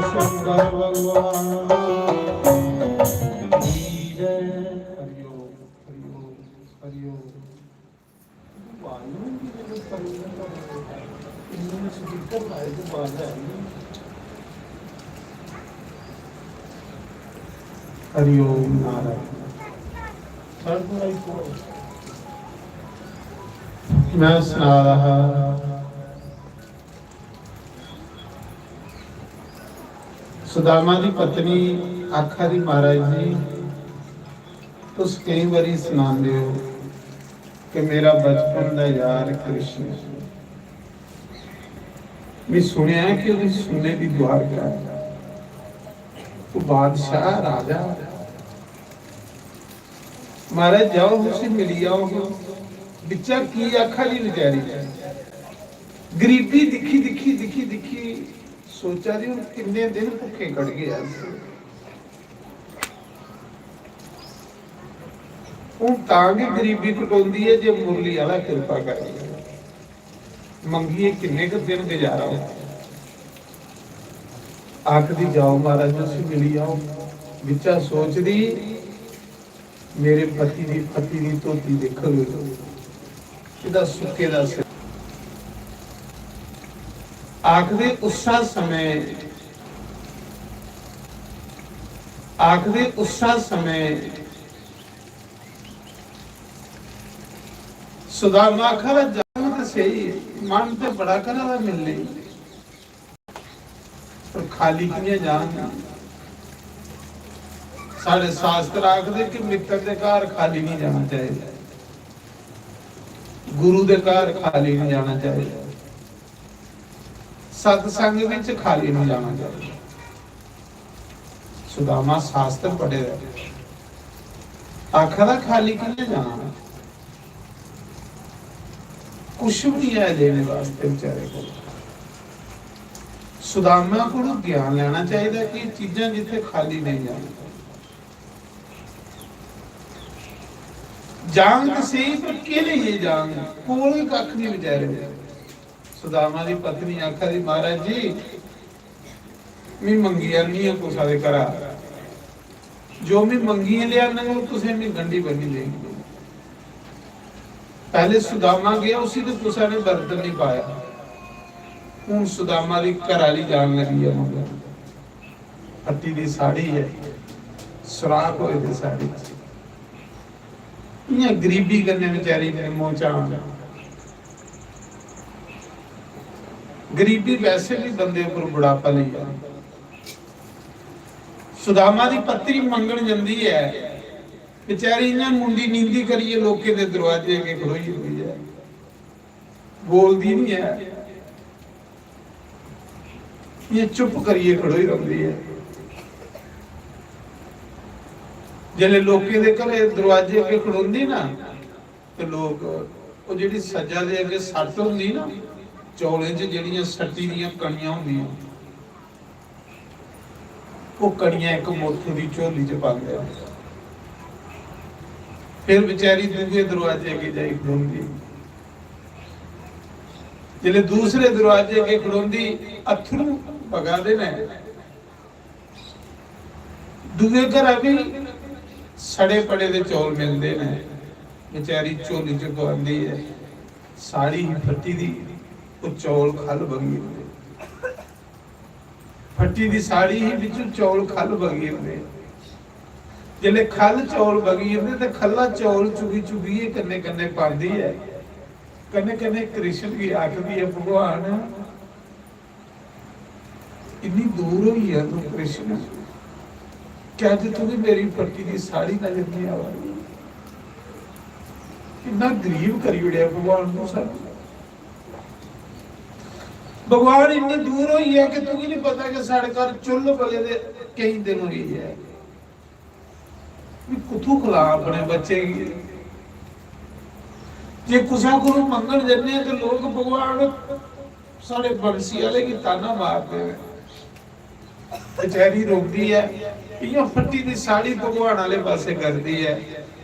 शंकर भगवान की जय। हरिओम, हरिओम, हरिओम। हरिओम नारायण। मैं सना रहा हा, सुदामा दी पत्नी आखा दी, "महाराज जी, तुस केई बारी सनांदे हो कि मेरा बचपन दा यार कृष्ण है।" मैं सुनेआ कि उस सुन्ने दी द्वारका ऐ। ओह् बादशाह, राजा। महाराज, जाओ, उसी मिली आओ। बिच्चा की आखा दी बेचारी? गरीबी दिक्खी, दिक्खी, दिक्खी, दिक्खी सोचा दी, "हून किन्ने दिन भुक्खे कटगे अस?" हून तां गै गरीबी कटोंदी ऐ जे मुरली आह्ला किरपा करै। मंगियै किन्ने क दिन गुजारा होग? आखदी, "जाओ महाराज, उसी मिली आओ।" बिच्चा सोचदी, "मेरे पति दी फटी दी धोती दिक्खग, एह्दा सुक्के दा सिर।" आखदे उस्सा समें, आखदे उस्सा समें सुदामा आखा दा, "जांग ते सेही, मन ते बड़ा करा दा मिलने गी, पर खाली कि'यां जांग?" साढ़े शास्त्र आखदे कि मित्तर दे घर खाली नहीं जाना चाहिए, गुरु दे घर खाली नहीं जाना चाहिए, सत्संग विच खाली नहीं जाना चाहिए। सुदामा शास्त्र पढ़े दा, आखा दा, "खाली कि'यां जाना?" कुछ भी नहीं है लेने वास्ते बेचारे को। सुदामा को ज्ञान लेना चाहिए कि चीजां जिथे खाली नहीं जाना। जांग ते सेही, पर केह् लेइयै जांग? कोल गै कक्ख नहीं बेचारे। सुदामा दी पत्नी आखा दी, "महाराज जी, मी मंगी आनी आं कुसै दे घरा, जो मी मंगियै लेआना, ओह् तुसें मी गंढी बन्नी देनी।" पैह्ले सुदामा गेआ, उसी ते कुसै ने बरतन निं पाया। हून सुदामा दी घरै आह्ली जान लगी ऐ मंगन। फट्टी दी साड़ी ऐ, सुराख होए दे साड़ी च। इ'यां गरीबी कन्नै बेचारी ने मोचा आंदा। गरीबी वैसे भी बंदे उप्पर बुढ़ापा लेई आंदी। सुदामा दी पत्नी मंगन जंदी ऐ, बेचारी इ'यां मुंडी नींदी करियै लोकें दे दरवाजे अग्गें खड़ोई जंदी ऐ, बोलदी निं ऐ। इ'यां चुप करियै खड़ोई रौंह्दी ऐ। जिसलै लोकें दे घरै दरवाजे अग्गें खड़ोंदी ना, ते लोक, ओह् जेह्ड़ी सज्जा दे अग्गें सट्ट होंदी ना, चौलें च जेह्ड़ियां सट्टी दियां कणियां होंदियां, ओह् कणियां इक मोथू दी झोली च पांदे न। फिर बेचारी दूए दरवाजे अग्गें जाई खड़ोंदी। जिसलै दूसरे दरवाजे अग्गें खड़ोंदी, अत्थरू बगा दे न। दूए घरा बी सड़े पड़े दे चौल मिलदे न। बेचारी झोली च पांदी ऐ, साड़ी ही फट्टी दी, ओह् चौल ख'ल्ल बगी जंदे। फट्टी दी साड़ी ही, बिच्चों चौल ख'ल्ल बगी जंदे। जिसलै ख'ल्ल चौल बगी जंदे ते ख'ल्ला चौल चुगी चुगियै कन्नै कन्नै पांदी ऐ। कन्नै कन्नै कृष्ण गी आखदी ऐ, "भगवान, इन्नी दूर होई ऐ तू कृष्ण, क्या अज्ज तुगी मेरी फट्टी दी साड़ी नजर नहीं आवा दी? इन्ना गरीब करी ओड़ेआ भगवान तू सानू। भगवान इन्नी दूर होई ऐ कि तुगी नहीं पता कि साढ़े घर चुल्ल बले दे केईं दिन होई ऐ।" भी कुत्थों खला अपने बच्चे गी? जे कुसै कोलों मंगन जन्ने आं ते लोक भगवान साढ़े बंसी आह्ले गी ताना मारदे न। बेचारी रोंदी ऐ, इ'यां फट्टी दी साड़ी भगवान आह्ले पासै करदी ऐ,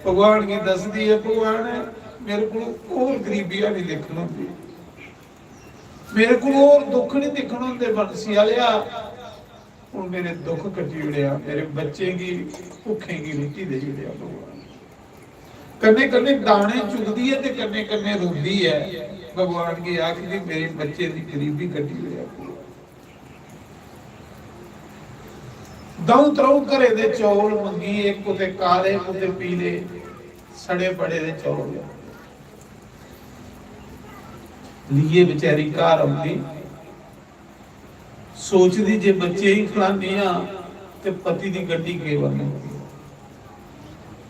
भगवान गी दसदी ऐ, "भगवान, मेरे कोल होर गरीबी निं दिक्खन होंदी, मेरे कोल होर दुख निं दिक्खन होंदे बंसी आह्लेआ।" हून मेरे दुख कट्टी ओड़ेआ, मेरे बच्चें गी, भुक्खें गी रुट्टी देई ओड़ेआ भगवान। कन्नै कन्नै दाने चुगदी ऐ ते कन्नै कन्नै रोंदी ऐ, भगवान गी आखदी, "मेरे बच्चें दी गरीबी कट्टी ओड़ेआ भगवान।" द'ऊं त्र'ऊं घरे दे चौल मंगियै, कुतै काले, कुतै पीले, सड़े पड़े दे चौल लेइयै बेचारी घर औंदी। सोचदी, "जे बच्चे गी खलानी आं ते पति दी गड्डी केह् बननी?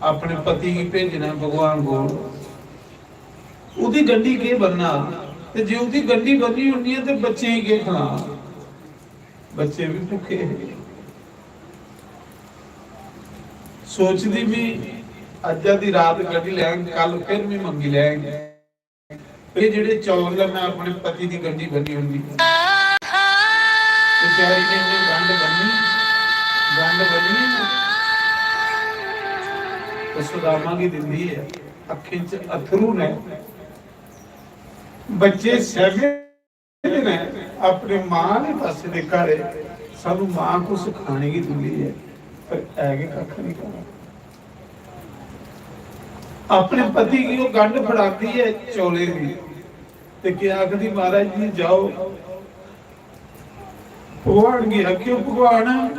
अपने पति गी भेजना भगवान कोल, ओह्दी गड्डी केह् बनना?" ते जे उंदी गंढी बनी होनी ऐ ते बच्चें गी केह् खलां? बच्चे बी भुक्खे हे। सोचदी मी, अज्जा दी रात कड्ढी लैंग, कल फिर मी मंगी लैंग। एह् जेह्ड़े चौल न, मैं अपने पति दी गंढी बनी होनी। बेचारी ने इन्नी गंढ बनी, गंढ बनी ना, ते सुदामा गी दिंदी ऐ। अक्खीं च अथरू ने। बच्चे सैह्मे ने अपने मां आह्ले पासे दे घर, सानू मां कुछ खाने गी दिंदी ऐ, पर है गै कक्ख नहीं खाना। अपने पति गी ओह् गंढ फड़ांदी ऐ चौलें दी, ते केह् आखदी, "महाराज जी, जाओ, भगवान गी आखेओ, भगवान,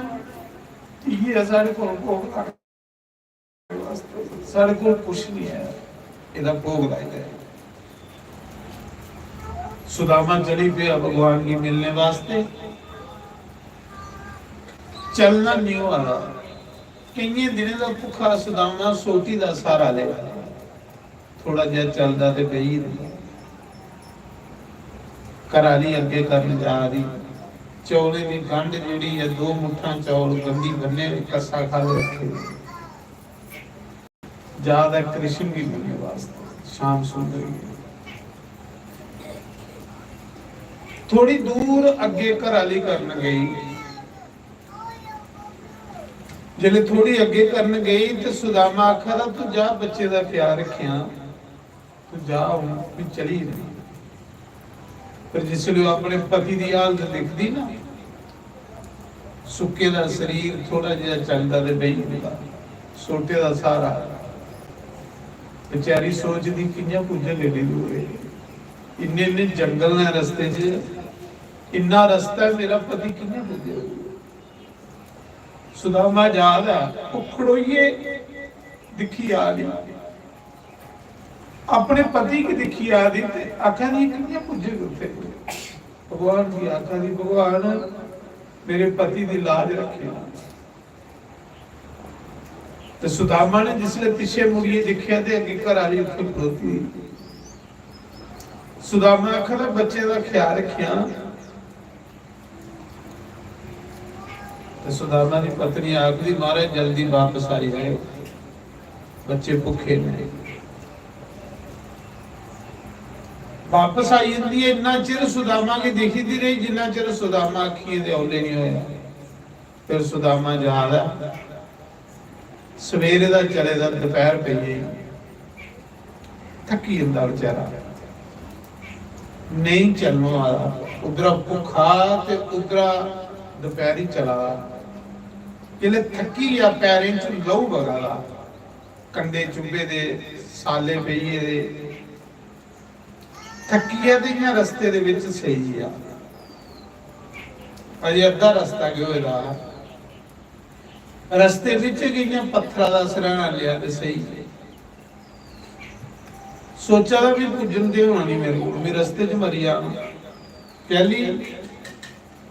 इ'यै साढ़े कोल भोग लाने वास्तै, साढ़े कोल कुछ नहीं है, एह्दा भोग लाई दे।" सुदामा चली पेआ भगवान गी मिलने वास्तै। चलना नहीं होआ दा। केइयें दिनें दा भुक्खा सुदामा सोटी दा सहारा लेआ। थोड़ा जेहा चलदा ते बेही गेदा। घरा आह्ली अग्गें करन जा दी। चौलें दी गंढ जेह्ड़ी ऐ, दो मुट्ठां चौल गंढी बन्ने, कस्सा खल रक्खे दे। जा दा कृष्ण गी मिलने वास्तै, श्याम सुंदर गी। थोड़ी दूर अग्गें घर आह्ली करन गई। जिसलै थोड़ी अग्गें करन गई ते सुदामा आखा दा, "तू जा, बच्चे दा ख्याल रक्खेआं, तू जा, हून भी चली जा।" पर जिसलै ओह् अपने पति दी हालत दिखदी ना, सुक्के दा शरीर, थोड़ा जेहा चलदा ते बेही जंदा, सोटे दा सहारा, बेचारी सोचदी, "कि'यां पुज्जग एड्डी दूर एह्? इन्ने इन्ने जंगल न रस्ते च, इन्ना रस्ता ऐ, मेरा पति कि'यां पुज्जग?" सुदामा जा दा, ओह् खड़ोइयै दिक्खी आ दी, अपने पति गी दिक्खी आ दी ते आखा दी, "कि'यां पुज्जग उत्थै?" भगवान गी आखा दी, "भगवान, मेरे पति दी लाज रक्खेआं।" ते सुदामा ने जिसलै पिच्छे मुड़ियै दिक्खेआ ते अग्गें घर आह्ली उत्थै खड़ोती दी। सुदामा आखा दा, "बच्चे दा ख्याल रक्खेआं।" ते सुदामा दी पत्नी आखदी, "महाराज, जल्दी बापस आई जाओ, बच्चे भुक्खे ने।" बापस आई जंदी ऐ। इन्ना चिर सुदामा गी दिखदी रेही, जिन्ना चिर सुदामा अक्खियें दे औले नहीं होया। फिर सुदामा जा दा, सवेरे दा चले दा, दपैह्र पेई गेई, थक्की जंदा बेचारा, नेईं चलन होआ दा। उद्धरा भुक्खा ते उद्धरा दपैह्री चला दा। जिसलै थक्की गेआ, पैरें च लहू बगा दा, कंडे चुब्भे दे, साले पेई गेदे, थक्की गेआ ते इ'यां रस्ते दे बिच सेई गेआ। अजें अद्धा रस्ता गै होए दा हा। रस्ते बिच गै इ'यां पत्थरा दा सरैह्ना लेआ ते सेई गे। सोचा दा भी पुज्जन ते होना नहीं मेरे कोल, में रस्ते च मरी जाना। कैली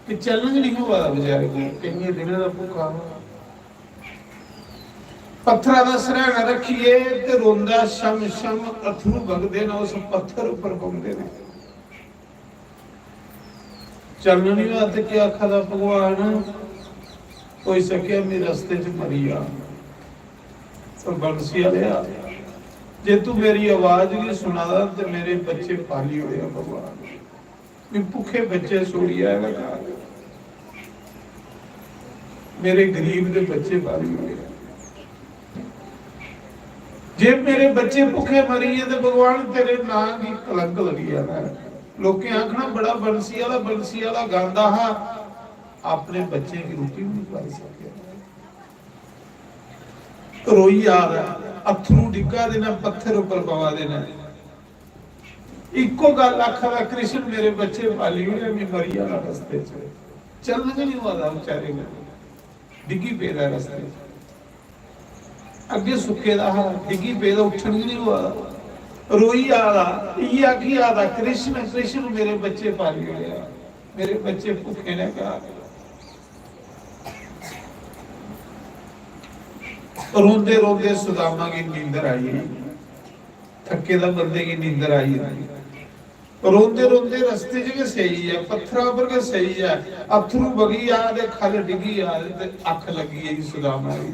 कि चलन गै नहीं होआ दा बेचारे कोल, किन्ने दिनें दा भुक्खा हा। पत्थरा दा सरैह्ना रक्खियै ते रोंदा, छम छम अथरू बगदे न, उस पत्थर उप्पर पौंदे न। चलन नहीं होआ ते केह् आखा दा, "भगवान, होई सकेआ में रस्ते च मरी जा, पर बंसी आह्लेआ, जे तू मेरी आवाज गी सुना दा ते मेरे बच्चे पाली ओड़ेआ भगवान।" मी भुक्खे बच्चे छोड़ियै आए दा घर, मेरे गरीब दे बच्चे पाली ओड़े। जे मेरे बच्चे भुक्खे मरी गे ते भगवान, तेरे नां गी कलंक लगी जाना है। लोकें आखना, "बड़ा बंसी आह्ला, बंसी आह्ला गांदा हा, अपने बच्चें गी रुट्टी भी नहीं खवाई सकेआ।" रोई आ रहा, अत्थरू डिग्गा दे न, पत्थर उप्पर पवा दे न। इक्को गल्ल आखा दा, "कृष्ण, मेरे बच्चे पाली ओड़े, मैं मरी जाना रस्ते च।" चलन गै नहीं होआ दा बेचारे ने, डिग्गी पेदा रस्ते च। अग्गे सुक्के दा हा, डिग्गी पेदा, उट्ठन गै नहीं होआ दा। रोई आ दा, इयै आखी आ दा, "कृष्ण, कृष्ण, मेरे बच्चे पाली ओड़े, मेरे बच्चे भुक्खे ने घर।" रोंदे रोंदे सुदामा गी नींदर आई। थक्के दा बंदे गी नींदर आई जंदी। रोंदे रोंदे रस्ते च गै सेई ऐ, पत्थरा पर गै सेई ऐ, अत्थरू बगी आ ते ख'ल्ल डिग्गी आ ते अक्ख लग्गी गेई सुदामा गी।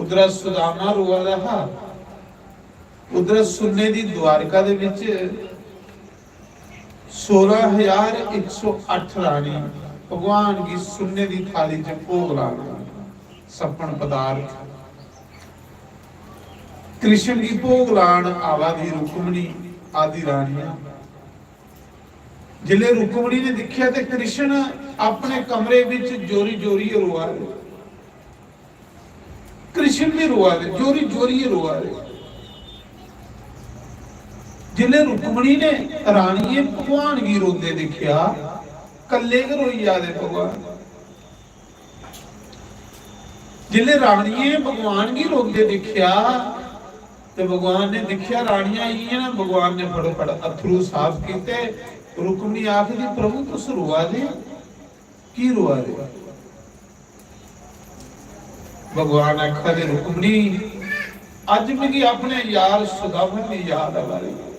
उद्धरा सुदामा रोआ दा हा, उद्धरा सुन्ने दी द्वारका दे बिच सोलां हजार इक सौ अट्ठ रानी भगवान गी सुन्ने दी थाली च भोग लान, सपन पदार्थ कृष्ण गी भोग लान आवा दी रुक्मणी आदि रानियां। जिसले रुक्मणी ने दिक्खेआ ते कृष्ण अपने कमरे विच जोरी जोरी रोआ दे। कृष्ण भी रोआ दे, जोरी जोरी रोआ दे। जिसले रुक्मणी ने रानिये भगवान गी रोंदे दिक्खेआ, कल्ले गै रोई जा दे भगवान। जिसले रानिये भगवान गी रोंदे दिक्खेआ, ते भगवान ने दिक्खेआ रानियां आई गेइयां न, भगवान ने फटोफट अत्थरू साफ कीते। रुक्मणी आखदी, "प्रभु, तुस रोआ दे, की रोआ दे?" भगवान आखा दे, "रुक्मणी, अज्ज मिगी अपने यार सुदामा दी याद आवा दी है।"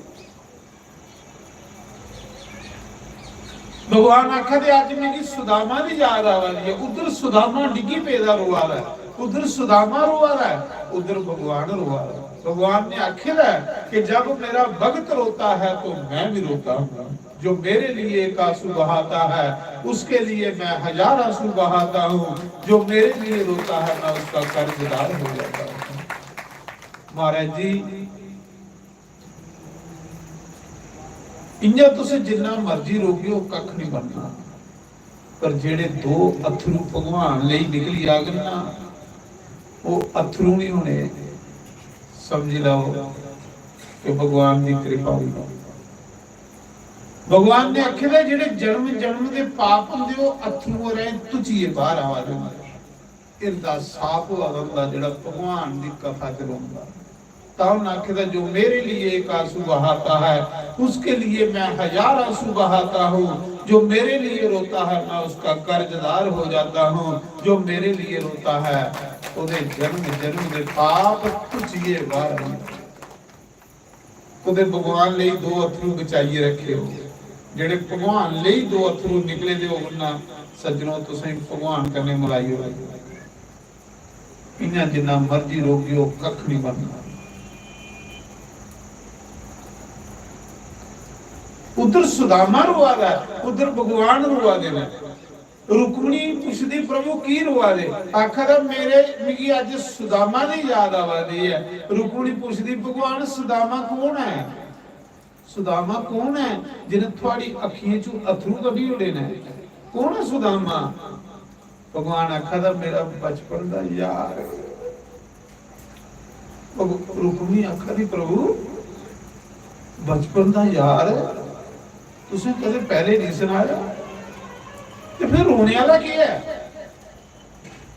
भगवान आखा दे, "अज्ज मिगी सुदामा दी याद आवा दी है।" उधर सुदामा डिग्गी पेदा रोआ दा है, उधर सुदामा रोआ दा है, उधर भगवान रोआ दा है। भगवान ने आखे दा है कि जब मेरा भक्त रोता है तो मैं भी रोता हूँ। जो मेरे लिए एक आंसू बहाता है, उसके लिए मैं हजार आंसू बहाता हूँ। जो मेरे लिए रोता है, मैं उसका कर्जदार हो जाता हूँ। महाराज जी, इ'यां तुस जिन्ना मर्जी रोगे, ओह् कक्ख नहीं बनना। पर जेह्ड़े दो अत्थरू भगवान लेई निकली जागन ना, ओह् अत्थरू नहीं होने। समझी लैओ कि भगवान दी कृपा होई। भगवान ने आखे दा, जेह्ड़े जन्म जन्म दे पाप होंदे, ओह् अत्थरूं राहें धुचियै बाहर आवा दे होंदे। हिरदा साफ होआ दा होंदा जेह्ड़ा भगवान दी कथा च रौंदा। तां उन्नै आखे दा, "जो मेरे लिए एक आंसू बहाता है, उसके लिए मैं हजार आंसू बहाता हूँ। जो मेरे लिए रोता है, मैं उसका कर्जदार हो जाता हूँ। जो मेरे लिए रोता है, ओह्दे जन्म जन्म दे पाप धुचियै बाहर आंदे।" कुतै भगवान लेई दो अत्थरू बचाइयै रखेओ। जेह्ड़े भगवान लेई दो अत्थरू निकले दे होङन ना, सज्जनो, तुसें भगवान कन्नै मलाई होई। इ'यां जिन्ना मर्जी रोगी हो, कक्ख नहीं बनना। उधर सुदामा रोआ दा है, उधर भगवान रोआ दे न। रुक्मणी पुछदी, "प्रभु, की रोआ दे?" आखा दा, "मेरे, मिगी अज्ज सुदामा दी याद आवा दी ऐ।" रुक्मणी पुछदी, "भगवान, सुदामा कौन ऐ? सुदामा कौन ऐ जिन्हें थुआड़ी अखियें चों अथरू कड्ढी ओड़े न? कौन ऐ सुदामा?" भगवान आखा दा, "मेरा बचपन दा यार।" भग-, रुक्मणी आखा दी, "प्रभु, बचपन दा यार तुसें कदें पैह्ले नहीं सनाया, ते फिर रोने आह्ला केह् ऐ?"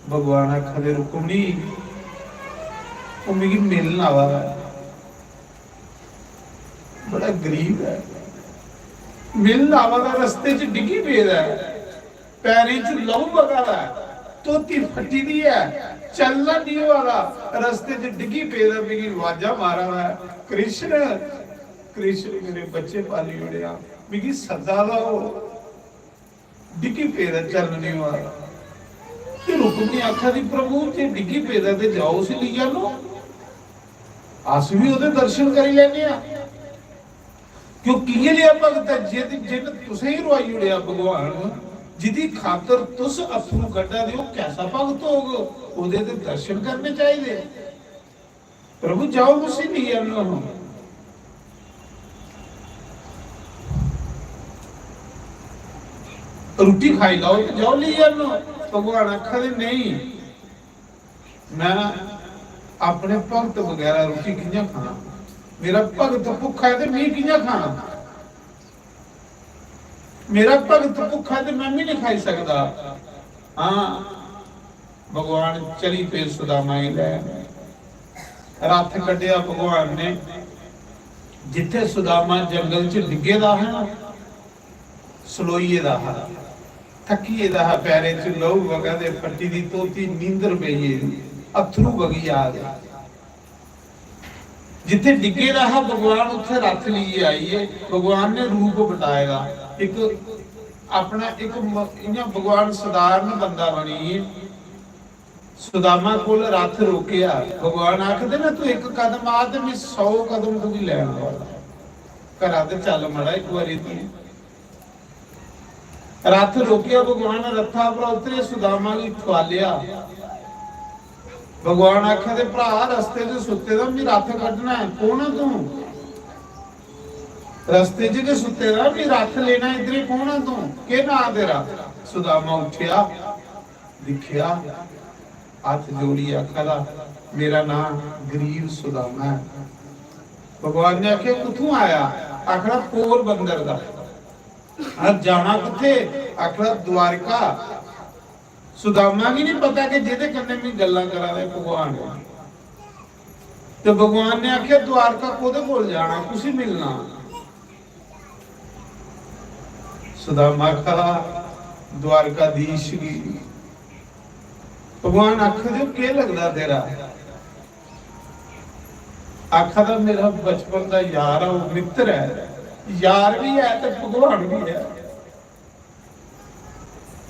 भगवान आखा दे, "रुक्मणी, ओह् मिगी मिलन आवा दा ऐ, बड़ा गरीब ऐ, मिलन आवा दा, रस्ते च डिग्गी पेदा ऐ, पैरें च लहू बगा दा ऐ, धोती फट्टी दी ऐ, चलना नहीं होआ दा, रस्ते च डिग्गी पेदा, मिगी आवाजां मारा दा ऐ, कृष्ण, कृष्ण, मेरे बच्चे पाली ओड़ेआ, मिगी सद्दा दा ओह्, डिग्गी पेदा, चलन नहीं होआ दा।" ते रुक्मणी आखा दी, "प्रभु, जे डिग्गी पेदा ते जाओ, उसी लेई आनो, अस भी ओह्दे दर्शन करी लैने आं।" क्योंकि इ'यै लेहा भगत ऐ, जिन, जिन तुसें ही रोआई ओड़ेआ भगवान, जिदी खातर तुस अत्थरू कड्ढा दे ओ, कैसा भगत होग? ओह्दे ते दर्शन करने चाहिदे। "प्रभु, जाओ, उसी लेई आनो हां। रुट्टी खाई लैओ ते जाओ, लेई आनो।" भगवान आखा दे, "नहीं, मैं अपने भगत बगैरा रुट्टी कि'यां खाना? मेरा भगत भुक्खा ऐ ते में कि'यां खाना? मेरा भगत भुक्खा ऐ ते मैं भी नहीं खाई सकदा।" हाँ, भगवान चली पे सुदामा गी लैन। रथ कड्ढेआ भगवान ने। जित्थे सुदामा जंगल च डिग्गे दा हा ना, सलोइये दा हा, थक्की गेदा हा, पैरें च लहू बगा दे, फट्टी दी धोती, नींदर पेई गेदी, अत्थरू बगी आ दे। जित्थे डिग्गे दा हा भगवान, उत्थे रथ लेइयै आई गे। भगवान ने रूप बताए दा, इक अपना इक म-, इ'यां भगवान सधारण बंदा बनियै सुदामा कोल रथ रोकेआ। भगवान आखदे ना, "तू इक कदम आ ते मैं सौ कदम तुगी लैन वाला। घरा ते चल मड़ा इक बारी तू।" रथ रोकेआ, भगवान रथा पर उतरे, सुदामा गी ठुआलेआ। भगवान आखदे, "भ्रा, रस्ते च सुत्ते दा मी रथ कड्ढना ऐ, कौन ऐ तूं? रस्ते च गै सुत्ते दा, मी रथ लेना, इद्धरे कौन ऐ तूं? केह् नांऽ तेरा?" सुदामा उट्ठेआ, दिक्खेआ, हत्थ जोड़ियै आखा दा, "मेरा नांऽ गरीब सुदामा ऐ।" भगवान ने आखेआ, "कुत्थूं आया?" आखदा, "पोरबंदर दा।" "हां, जाना कुत्थे?" आखदा, "द्वारका।" सुदामा गी नहीं पता कि जेह्दे कन्नै मैं गल्लां करा दा भगवान ऐ। ते भगवान ने आखेआ, "द्वारका कोह्दे कोल जाना, कुसी मिलना?" सुदामा आखा दा, "द्वारकाधीश गी।" भगवान आखदे, "केह् लगदा तेरा?" आखा दा, "मेरा बचपन दा यार ऐ, ओह् मित्तर ऐ, यार बी ऐ ते भगवान बी ऐ।"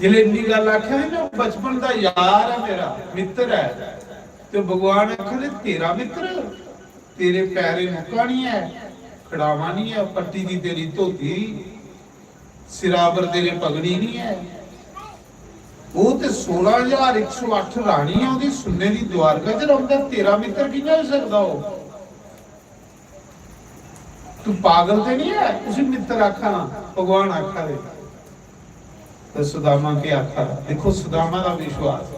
जिसलै इन्नी गल्ल आखी दी ना, "बचपन दा यार ऐ मेरा, मित्तर ऐ," ते भगवान आखदे, "तेरा मित्तर? तेरे पैरें नुक्का नहीं ऐ, खड़ावा नहीं ऐ, फट्टी दी तेरी धोती, सिरा पर तेरे पगड़ी नहीं ऐ।" ओह् ते सोलां ज्हार इक सौ अट्ठ रानी ऐ, ओह्दी सुन्ने दी द्वारका च रौंह्दा, तेरा मित्तर कि'यां होई सकदा ओह्? तू पागल ते नहीं है? उसी मित्तर आखा ना, भगवान आखा दे। ते सुदामा के आखा दा? देखो सुदामा दा विश्वास।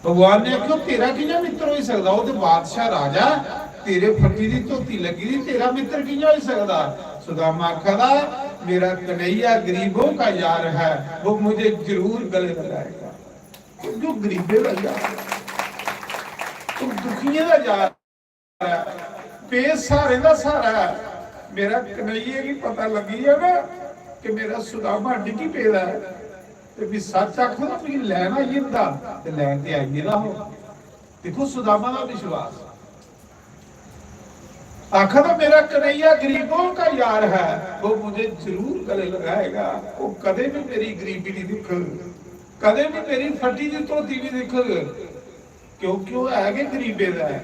भगवान ने आखियो, "तेरा कि'यां मित्तर होई सकदा? ओह् ते बादशाह राजा, तेरे फट्टी दी धोती लग्गी दी, तेरा मित्तर कि'यां होई सकदा?" सुदामा आखा दा, "मेरा कन्हैया गरीबों का यार है, वो मुझे जरूर गले लगाएगा।" जो गरीबें दा यार, तू दुखियें दा यार, बेसहारे दा सहारा ऐ। मेरा कन्हैये गी पता लग्गी जा ना कि मेरा सुदामा डिग्गी पेदा ऐ, ते भी सच आखो ना, मिगी लैन आई जंदा, ते लैन ते आई गेदा हो। दिक्खो सुदामा दा विश्वास। आखा दा, "मेरा कन्हैया गरीबों का यार है, वो मुझे जरूर गले लगाएगा।" वो कदे भी मेरी गरीबी नहीं दिखग, कदे भी मेरी फटी दी धोती नहीं दिखग, क्योंकि वो है गै गरीबे दा ऐ।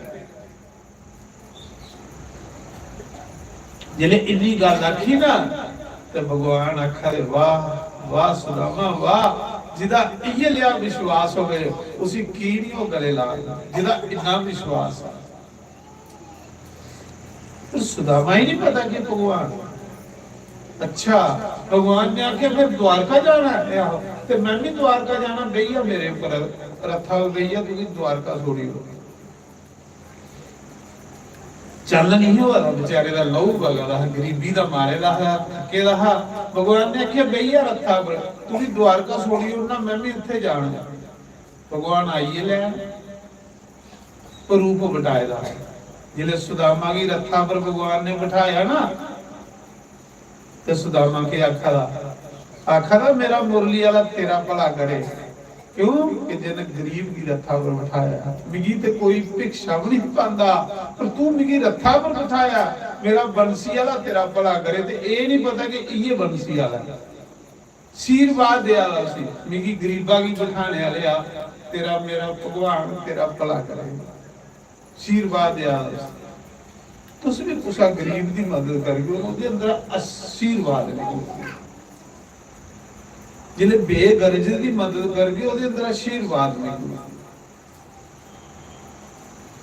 जिसलै इन्नी गल्ल आखी ना, ते भगवान आखा दे, "वाह, वाह सुदामा, वाह, जिदा इयै लिया विश्वास होवे, उसी की नहीं वो गले लाग, जिदा इन्ना विश्वास है।" तो सुदामा ही नहीं पता कि भगवान, अच्छा, भगवान ने आख्या, "फिर द्वारका जाना है?" "आहो।" "ते मैं भी द्वारका जाना, बेहिया मेरे ऊपर रथा, बेहिया तुझे द्वारका छोड़ी हो।" चल नहीं होआ दा, बेचारे दा लहू बगा दा हा, गरीबी दा मारे दा हा, थके दा हा। भगवान ने आख्या, "बेहिया रथा पर, तुझे द्वारका छोड़ी ओड़ना, मैं भी उत्थे जाना।" भगवान आइए लैन, रूप बटाए दा। जिसलै सुदामा गी रथा पर भगवान ने बठाया ना, ते सुदामा के आखा दा? आखा दा, "मेरा मुरली आला तेरा भला करे।" क्यों? कि जिन गरीब गी रथा पर बठाया। मिगी ते कोई भिक्षा भी नहीं पांदा, पर तू मिगी रथा पर बठाया। मेरा बंसी आला तेरा भला करे। ते एह् नहीं पता कि इये बंसी आला है। आशीर्वाद देआ दा उसी, "मिगी गरीबा गी बठाने आह्लेआ, तेरा मेरा भगवान तेरा भला करे।" आशीर्वाद देआ दा उसी। तुस भी कुसै गरीब दी मदद करगे, ओह्दे अंदर आशीर्वाद निकलग। जिसलै बेगरज दी मदद करगे, ओह्दे अंदर आशीर्वाद निकलग।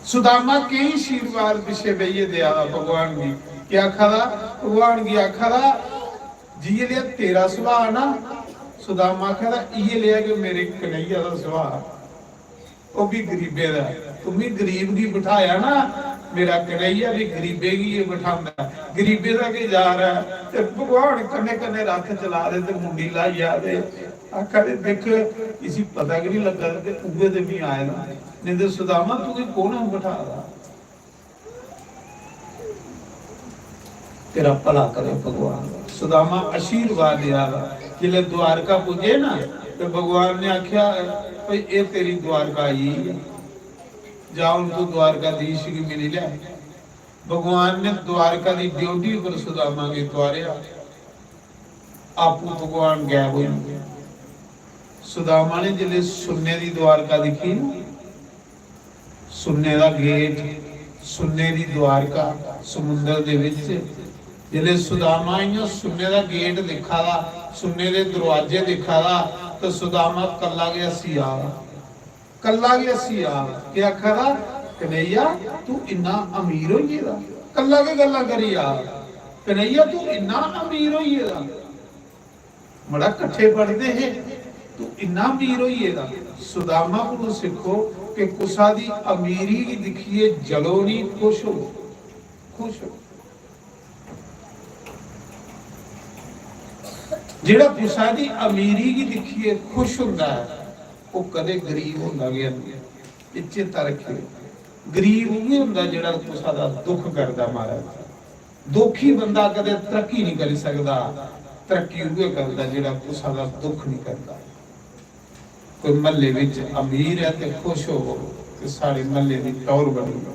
सुदामा केईं आशीर्वाद पिच्छे बेहियै देआ दा भगवान गी। केह् आखा दा? भगवान गी आखा दा, "जि'यै लेआ तेरा सुभाऽ ना," सुदामा आखा दा, "इ'यै लेआ गै मेरे कन्हैया दा सुभाऽ।" ओह् बी गरीबे दा ऐ। तुम्मी गरीब गी बठाया ना, मेरा कन्हैया भी गरीबे गी गै बठांदा ऐ। गरीबे दा गै यार ऐ। ते भगवान कन्नै कन्नै रथ चला दे ते मुंडी लाई जा दे। आखा दे, "दिक्ख, इसी पता गै नहीं लग्गा दा ते उ'ऐ ते मी आए दा। नहीं ते सुदामा, तुगी कौन हा बठा दा?" तेरा भला करे भगवान। सुदामा आशीर्वाद देआ दा। जिसलै द्वारका पुज्जे ना, ते भगवान ने आख्या, "भाई, एह् तेरी द्वारका आई गेई ऐ। जा, हुन तू द्वारकाधीश गी मिली लै।" भगवान ने द्वारका दी ड्योढ़ी पर सुदामा गी तुआरेआ, आपूं भगवान गायब होई गे। सुदामा ने जिसलै सुन्ने दी द्वारका दिक्खी ना, सुन्ने दा गेट, सुन्ने दी द्वारका, समुंदर दे विच जिसलै सुदामा इ'यां सुन्ने दा गेट दिक्खा दा, सुन्ने दे दरोआजे दिक्खा दा, ते सुदामा कल्ला गै हस्सी आ। कल्ला गै हस्सी आ। केह् आखा दा? "कन्हैया, तू इन्ना अमीर होई गेदा, कल्ला गै गल्लां करी आ। कन्हैया, तू इन्ना अमीर होई गेदा।" मड़ा, कट्ठे पढ़दे हे, तू इन्ना अमीर होई गेदा। सुदामा कोलू सिक्खो कि कुसा दी अमीरी गी दिक्खियै जलो निं, खुश हो, खुश हो। जेह्ड़ा कुसा दी अमीरी गी दिक्खियै खुश होंदा ऐ, ओह् कदें गरीब होंदा गै नेईं। एह् चेता रक्खेओ, गरीब उ'ऐ होंदा जेह्ड़ा कुसा दा दुख करदा, महाराज। दुखी बंदा कदें तरक्की नहीं करी सकदा, तरक्की उ'ऐ करदा जेह्ड़ा कुसा दा दुख नहीं करदा। कोई म्हल्ले बिच अमीर ऐ ते खुश होवो कि साढ़े म्हल्ले दी टौह्र बनी जाओ।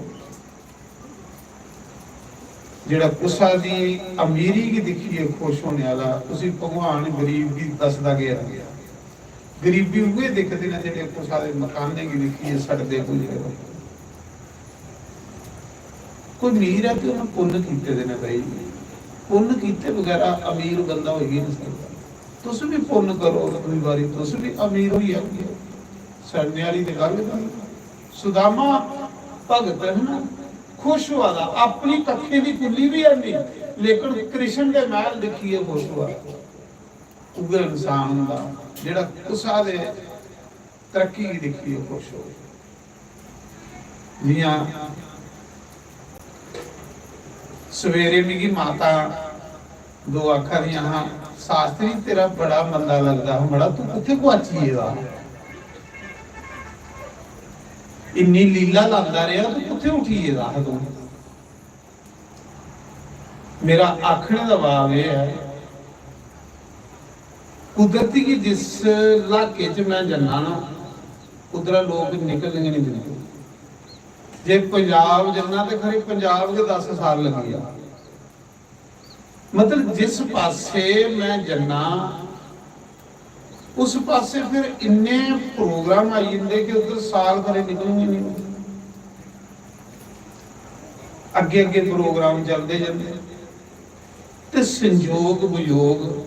जेह्ड़ा कुसा दी अमीरी गी दिक्खियै खुश होने आह्ला, उसी भगवान गरीब गी दसदा गै नेईं। गरीबी उ'ऐ दिखदे न जेह्ड़े कुसै दे मकानै गी दिक्खियै सड़दे भुजदे न। कोई अमीर ऐ ते उ'नें पुन्न कीते दे न भाई, पुन्न कीते बगैरा अमीर बंदा होई गै निं सकदा। तुस बी पुन्न करो, दूई बारी तुस बी अमीर होई जाओगे। सड़ने आह्ली ते गल्ल गै निं। सुदामा भगत है ना, खुश होआ दा, अपनी कक्खें दी कुल्ली बी है नहीं, लेकिन कृष्ण दे मैह्ल दिक्खियै खुश होआ दा। उ'ऐ इंसान होंदा जेह्ड़ा कुसा दे तरक्की गी दिक्खियै खुश होऐ। जि'यां सवेरे मिगी माता दो आखा दियां हां, "शास्त्री, तेरा बड़ा मंदा लगदा हा, मड़ा, तू कुत्थै गुआची गेदा हा? इन्नी लीला लांदा रेहा, तू कुत्थै उठी गेदा हा तू?" मेरा आखने दा भाव एह् ऐ, कुदरती कि जिस इलाके च में जन्ना ना, उद्धरा लोक निकलन गै निं दिंदे। जे पंजाब जन्ना ते खरे पंजाब गै दस साल लग्गी जा। मतलब जिस पासे में जन्ना, उस पासे फिर इन्ने प्रोग्राम आई जंदे कि उद्धर साल खरे निकलन गै निं। अग्गें अग्गें प्रोग्राम चलदे जंदे। ते संजोग वियोग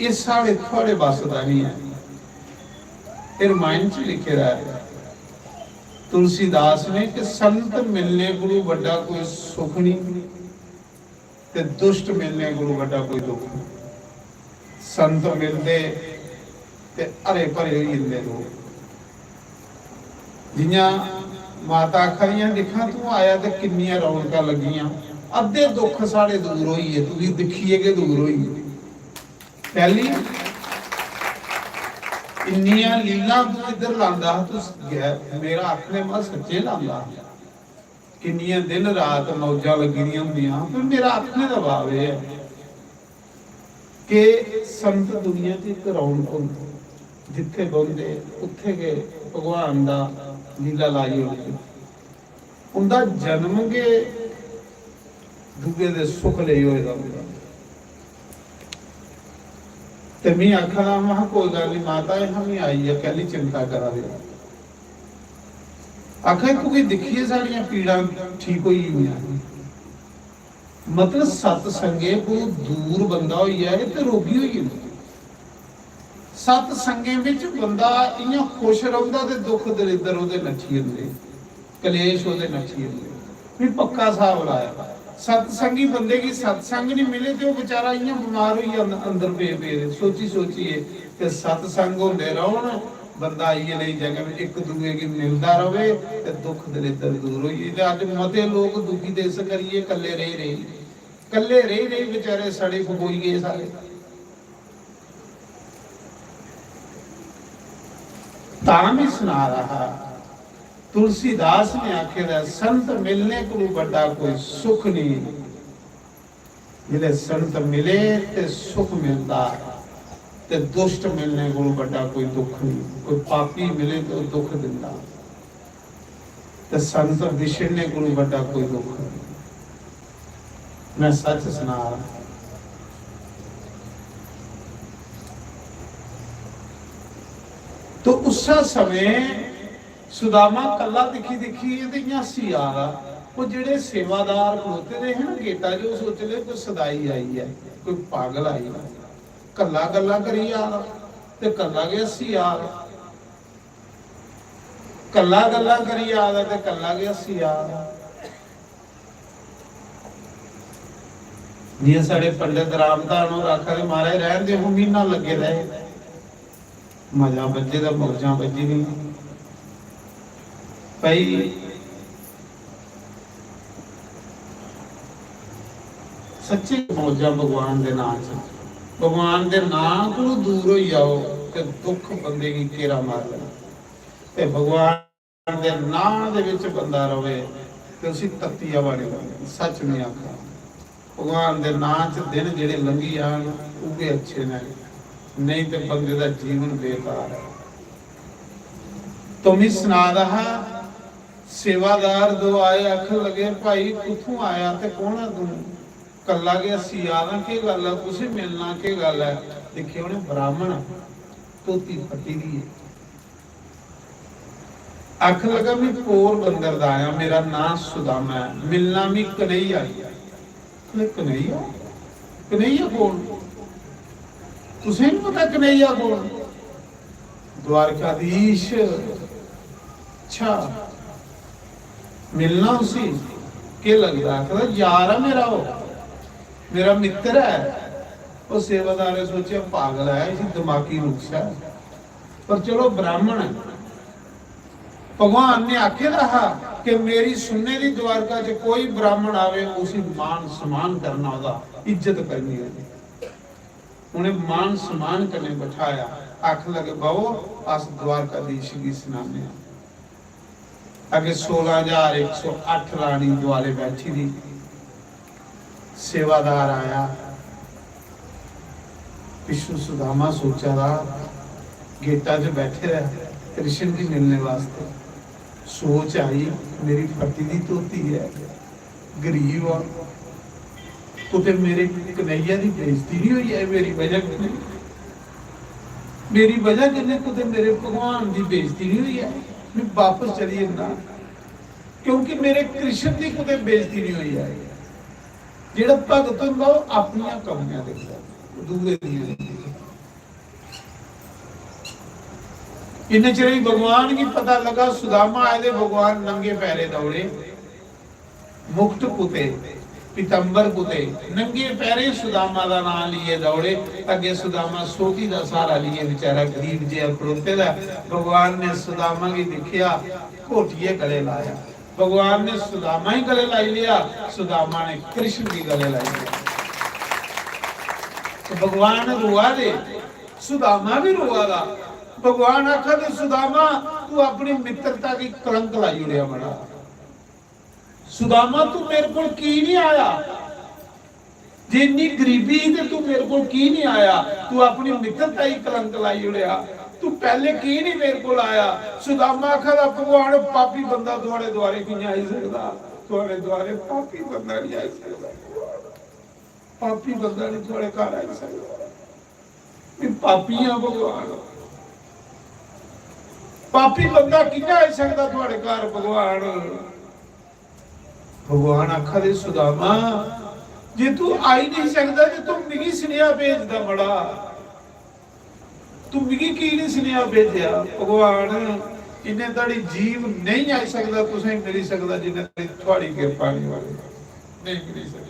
एह् साढ़े थुआढ़े बस दा निं ऐ। एह् रामायण च लिखे दा ऐ तुलसीदास ने कि संत मिलने कोलू बड्डा कोई सुख निं ते दुष्ट मिलने कोलू बड्डा कोई दुख निं। संत मिलदे ते हरे भरे होई जंदे लोक। जि'यां माता आखा दियां, "दिक्खां तूं आया ते किन्नियां रौनकां लग्गियां, अद्धे दुख साढ़े दूर होई गे, तुगी दिक्खियै गै दूर होई गे।" कैली? इन्नियां लीलां तूं इद्धर लांदा हा, तूं गै-, मेरा आखने दा सच्चे लांदा हा। किन्नियां दिन रात मौजां लग्गी दियां होंदियां, पर मेरा आखने दा भाव एह् ऐ कि संत दुनिया च इक रौनक होंदी, जित्थै बौंह्दे उत्थै गै भगवान दा लीला लाई ओड़दे। उं'दा जन्म गै दूए दे सुख लेई होए दा होंदा। ते में आखा दा, महां, "कोई गल्ल निं माता, एह् मी आई ऐ, कैह्ली चिंता करा दे ओ?" आखा, "तुगी दिक्खियै साढ़ियां पीड़ां ठीक होई गेइयां।" मतलब, सत्संगे कोला दूर बंदा होई जाए ते रोगी होई जंदा। सत्संगें बिच बंदा इ'यां खुश रौंह्दा ते दुख दरिद्र ओह्दे नट्ठी जंदे, कलेश ओह्दे नट्ठी जंदे। में पक्का स्हाब लाया। सत्संगी बंदे गी सत्संग निं मिले ते ओह् बेचारा इ'यां बमार होई जंदा, अंदर पे पेदे, सोची सोचियै। ते सत्संग होंदे रौह्न, बंदा इ'यै नेही जगह इक दूए गी मिलदा र'वै ते दुख दरिद्र दूर होई जाए। ते अज्ज मते लोक दुखी ते इस करियै कल्ले रेही रेही, कल्ले रेही रेही बेचारे सड़े फकोई गे सारे। तां बी सना दा हा, तुलसीदास ने आखे दा, "संत मिलने कोलू बड्डा कोई सुख नहीं।" जिसलै संत मिले ते सुख मिलदा, ते दुष्ट मिलने कोलू बड्डा कोई दुख नहीं। कोई पापी मिले ते ओह् दुख दिंदा। ते संत विछड़ने कोलू बड्डा कोई दुख नहीं। मैं सच सना रहा। तो उस समय सुदामा कल्ला दिक्खी दिक्खी ते इ'यां हस्सी आ दा। वो जेह्ड़े सेवादार खड़ोते दे हे ना गेटा च, ओह् सोची ले कोई सदाई आई है, कोई पागल आई है। कल्ला गल्ला करी आ दा ते कल्ला गै हस्सी आ दा। कल्ला गल्ला करी आ दा ते कल्ला गै हस्सी आ दा। जि'यां साढ़े पंडित रामधान होर आखा दे, "महाराज, रैह्न देओ, म्हीना लग्गे दा ऐ, मजा बज्झे दा, मौजां बज्झी दियां।" भाई, सच्ची मौजां भगवान दे नां च। भगवान दे नां कोलू दूर होई जाओ ते दुख बंदे गी घेरा मारी लैंदा। ते भगवान दे नां दे विच बंदा रवे ते उसी तत्ती हवा नहीं लगदी। सच नहीं आखा, भगवान दे नां च दिन जेह्ड़े लंघी जान, उ'ऐ अच्छे न, नेईं ते बंदे दा जीवन बेकार ऐ। तो मी सना दा हा, सेवादार दो आए, आखन लगे, "भाई, कुत्थों आया ते कौन ऐ तू? कल्ला गै हस्सी आ दा, केह् गल्ल ऐ? कुसी मिलना, केह् गल्ल ऐ?" दिक्खेआ उ'नें, ब्राह्मण, धोती फट्टी दी ऐ। आखन लगा, "मैं पोरबंदर दा आया, मेरा नां सुदामा ऐ, मिलना मी कन्हैया।" "अरे कन्हैया? कन्हैया कौन? तुसें भी पता कन्हैया कौन?" "द्वारकाधीश।" "अच्छा, मिलना उसी? केह् लगदा?" आखदा, "यार ऐ मेरा, ओह् मेरा मित्तर ऐ।" ओह् सेवादार ने सोचेआ, "पागल ऐ, इसी दमागी नुक्स ऐ।" पर चलो, ब्राह्मण ऐ। भगवान ने आखे दा हा कि मेरी सुनने दी द्वारका च कोई ब्राह्मण आवे, उसी मान सम्मान करना, ओह्दा इज्जत करनी ओह्दी। उ'नें मान सम्मान कन्नै बठाया। आखन लगे, "बवो, अस द्वारकाधीश गी सनाने आं।" अग्गें सोलां ज्हार इक सौ अट्ठ रानी दुआले बैठी दी। सेवादार आया, पिच्छों सुदामा सोचा दा, गेटा च बैठे दा कृष्ण गी मिलने वास्ते। सोच आई, "मेरी फटी दी धोती ऐ, गरीब आ, कुतै मेरे कन्हैया दी बेइज्जती नहीं होई जाए मेरी वजह कन्नै, मेरी वजह कन्नै कुतै मेरे भगवान दी बेइज्जती नहीं होई जाए, मैं वापस चली जन्ना, क्योंकि मेरे कृष्ण दी कुतै बेइज्जती नहीं होई जाए।" जेह्ड़ा भगत होंदा, ओह् अपनियां कमियां दिखदा, दूए दियां नहीं दिखदा। इन्ने चिर ही भगवान गी पता लगा, सुदामा आए दे, भगवान नंगे पैरे दौड़े, मुकुट कुते, पीतंबर कुते, नंगे पैरे सुदामा दा नाम लिए दौड़े। अग्गे सुदामा सोटी दा सहारा लिए बेचारा गरीब जेहा खड़ोते दा। भगवान ने सुदामा गी दिक्खेआ, घोटियै गले लाया। भगवान ने सुदामा ही गले लाई लिया, सुदामा ने कृष्ण गी गले लाई लिया। तो भगवान रोआ दे, सुदामा भी रोआ दा। भगवान आखा दे, "सुदामा, तू अपनी मित्रता की कलंक लाई उड़ेआ बड़ा। सुदामा, तू मेरे को की नहीं आया? जे इन्नी गरीबी ही ते तू मेरे को की नहीं आया? तू अपनी मित्रता ही कलंक लाई उड़ेआ। तू पहले की नहीं मेरे को आया?" सुदामा आखा दा, "भगवान, पापी बंदा थुआड़े द्वारे कि'यां आई सकदा? थुआड़े द्वारे पापी बंदा नहीं आई सकदा। पापी बंदा नहीं थुआड़े घर आई सकदा। मैं पापी हां भगवान। पापी बंदा कि'यां आई सकदा थुआड़े घर भगवान?" भगवान आखा दे, "सुदामा, जे तू आई नहीं सकदा ते तू मिगी सनेहा भेजदा मड़ा, तू मिगी की नहीं सनेहा भेजेआ?" भगवान, इन्ने धड़ी जीव नहीं आई सकदा, तुसें मिली सकदा, जिन्ने धड़ी थुआड़ी किरपा नहीं होई, नहीं मिली सकदा।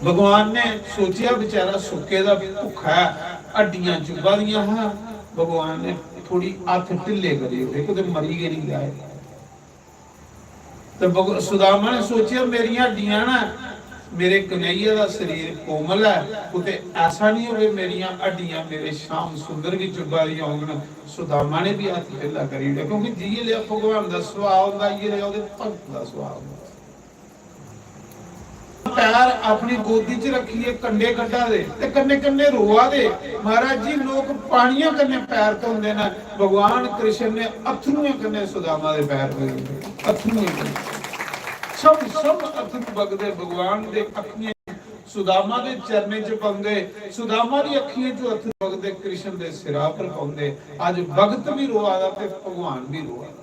भगवान ने सोचेआ, बेचारा सुक्के दा भुक्खा ऐ, हड्डियां चुब्भा दियां हां। भगवान ने थोड़ी हत्थ ढिल्ले करी ओड़े, कुतै मरी गै नहीं जाए। ते भग-, सुदामा ने सोचेआ, "मेरियां हड्डियां ना, मेरे कन्हैया दा शरीर कोमल ऐ, कुतै ऐसा नहीं होवे मेरियां हड्डियां मेरे श्याम सुंदर गी चुब्भा दियां होङन।" सुदामा ने भी हत्थ ढिल्ला करी ओड़ेआ, क्योंकि जि'यै लेआ भगवान दा सुभाऽ होंदा, इ'यै लेआ ओह्दे भगत दा सुभाऽ होंदा। पैर अपनी गोदी च रक्खियै कंडे कड्ढा दे ते कन्नै कन्नै रोआ दे। महाराज जी, लोक पानियां कन्नै पैर धोंदे न, भगवान कृष्ण ने अत्थरुएं कन्नै सुदामा दे पैर धोए। अत्थरुएं कन्नै सब सब अत्थरू बगदे भगवान दे अक्खियें, सुदामा दे चरणें च पौंदे। सुदामा दी अक्खियें च अत्थरू बगदे, कृष्ण दे सिरा पर पौंदे। अज भगत भी रोआ दा ते भगवान भी रोआ दा।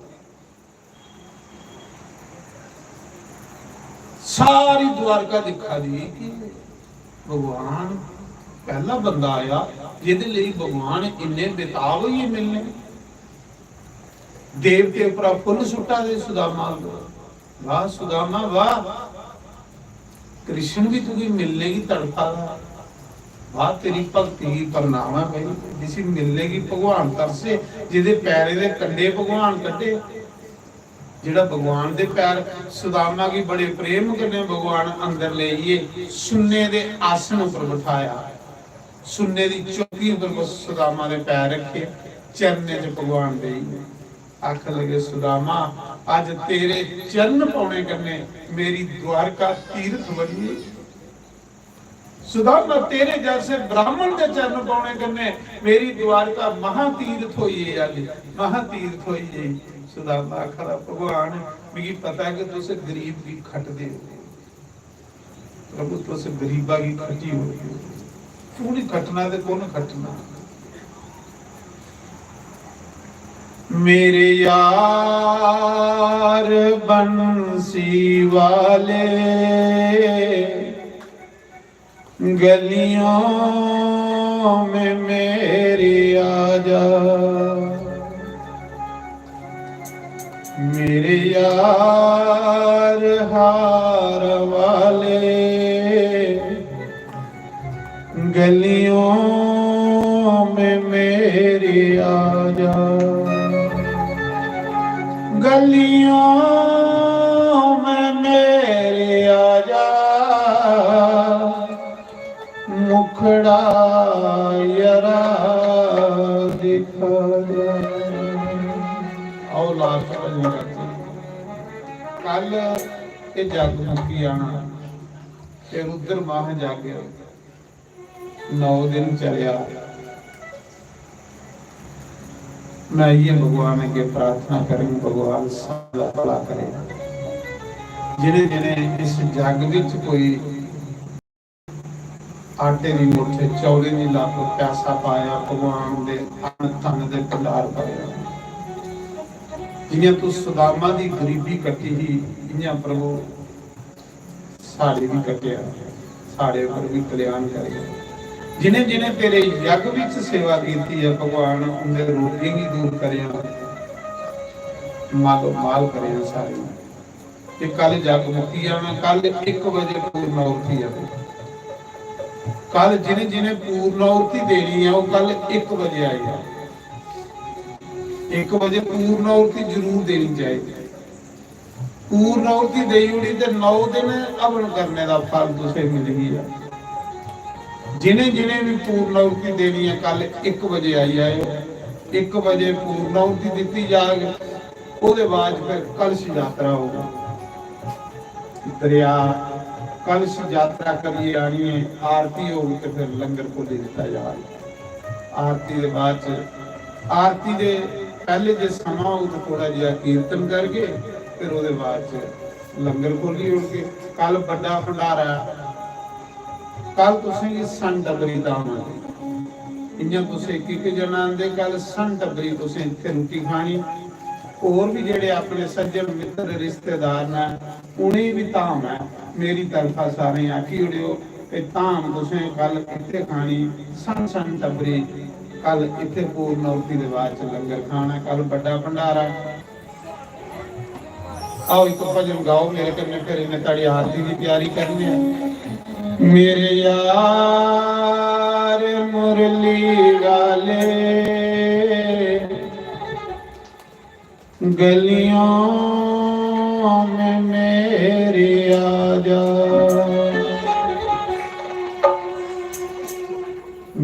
सारी द्वारका दिक्खा दी कि भगवान पहला बंदा आया जेदे लेई भगवान इन्ने बेताब होइए मिलने। देवते उप्परा फुल्ल सुट्टा दे सुदामा को। वाह सुदामा वाह, कृष्ण भी तुगी मिलने की तड़फा दा। वाह, तेरी भक्ति की प्रणाम है भाई, जिसी मिलने की भगवान तरसे, जिदे पैरे दे कंडे भगवान कड्ढे, जेड़ा भगवान दे पैर। सुदामा की बड़े प्रेम कन्नै भगवान अंदर लेइयै सुन्ने दे आसन उपर बठाया, सुन्ने दी चौकी उपर सुदामा दे पैर रखे, चरणें च भगवान दे आखन लगे, सुदामा, अज तेरे चरण पौने कन्नै मेरी द्वारका तीर्थ बनी। सुदामा, तेरे जैसे ब्राह्मण दे चरण पौने कन्नै मेरी द्वारका महातीर्थ होई है। अज महातीर्थ होई है। सुदामा आखदा, भगवान, मिगी पता है कि तुस गरीब गी खटदे हो। प्रभु, तुस गरीबा गी खटी हो, तू नहीं खटना ते कौन खटना? मेरे यार बंसी वाले, गलियों में मेरे आ जा, मेरे यार हार वाले, गलियों में मेरे आ जा, गलियों में मेरे आ जा, मुखड़ा यरा दिखा जा। आओ लास्ट भजन करते हैं। कल ये जग मुक्की आना ते रुद्र माह जग नौ दिन चलेआ। मैं इयै भगवान अगे प्रार्थना करूं, भगवान सबदा भला करे। जिन्हें जिन्हें इस जग विच कोई आटे दी मुट्ठ, चौलें दी लप, पैसा पाया, भगवान दे अन्न धन दे भंडार भरे। जियां तू सुदामा दी गरीबी कट्टी ही, इयां प्रभु साड़ी भी कट्टिया, साड़े पर भी कल्याण करेगा। जिन्हें जिन्हें तेरे यज्ञ विच सेवा कीती है भगवान, उनके रोगें गी दूर करेगा, मालो माल करेगा सारे। ते कल जग मुक्की जाना, कल एक बजे पूर्णाहुति है। कल जिन्हें जिन्हें पूर्णाहुति देनी है, वो कल एक बजे आई जाओ। एक बजे पूर्णाहुति जरूर देनी चाहिए। पूर्णाहुति देई ओड़ी ते नौ दिन हवन करने दा फल तुसें मिली गया। जिन्हें जिन्हें भी पूर्णाहुति देनी है, कल एक बजे आई जाओ। एक बजे पूर्णाहुति दित्ती जाग, ओहदे बाद फिर कलश यात्रा होगी। दरिया कलश यात्रा करिए आनिए, आरती होगी ते फिर लंगर खोली दित्ता जाग। आरती दे बाद च, आरती दे पहले जे समा होग तो थोड़ा जिहा कीर्तन करगे, फिर ओहदे बाद च लंगर खोली ओड़गे। कल बड्डा भंडारा, कल तुसें गी सन टब्बरी धाम आनी। इयां तुसें इक इक जना आंदे, कल सन टब्बरी तुसें इत्थै रुट्टी खानी। होर भी जेह्ड़े अपने सज्जन मित्र रिश्तेदार न, उ'नेंगी भी धाम ऐ। मेरी तरफा सारें गी आखी ओड़ेओ कि धाम तुसें कल इत्थै खानी, सन सन टब्बरी कल इत्थै पूर्ण औरती दे बाद च लंगर खाना। कल बड्डा भंडारा। आओ, इक भजन गाओ मेरे कन्नै, फिर इन्ने धड़ी आरती दी त्यारी करने आं। मेरे यार मुरली वाले, गलियों में मेरे आ जा।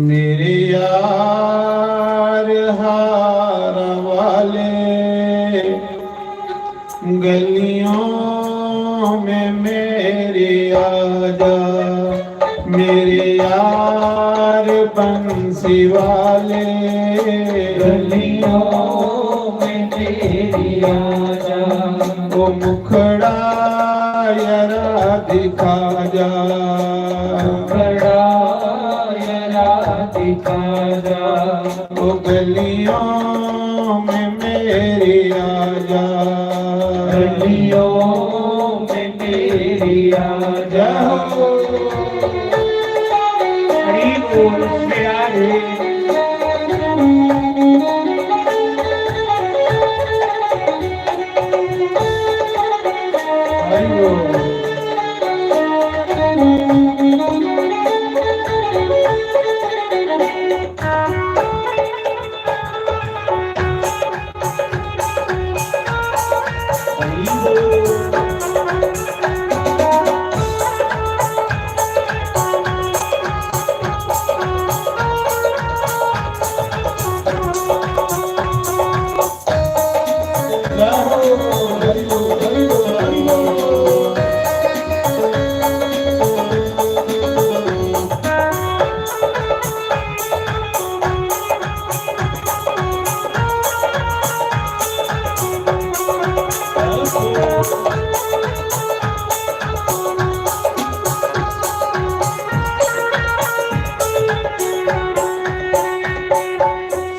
मेरे यार हार वाले, गलियों में मेरे आ जा। मेरे यार बंसी वाले, गलियों में मेरी आजा। ओ मुखड़ा यरा दिखा जा, मुखड़ा यरा दिखा जा। ओ गलियों में मेरी आजा, गलियों में मेरी आजा। हरि बोल, श्री राधे। हरि बोल।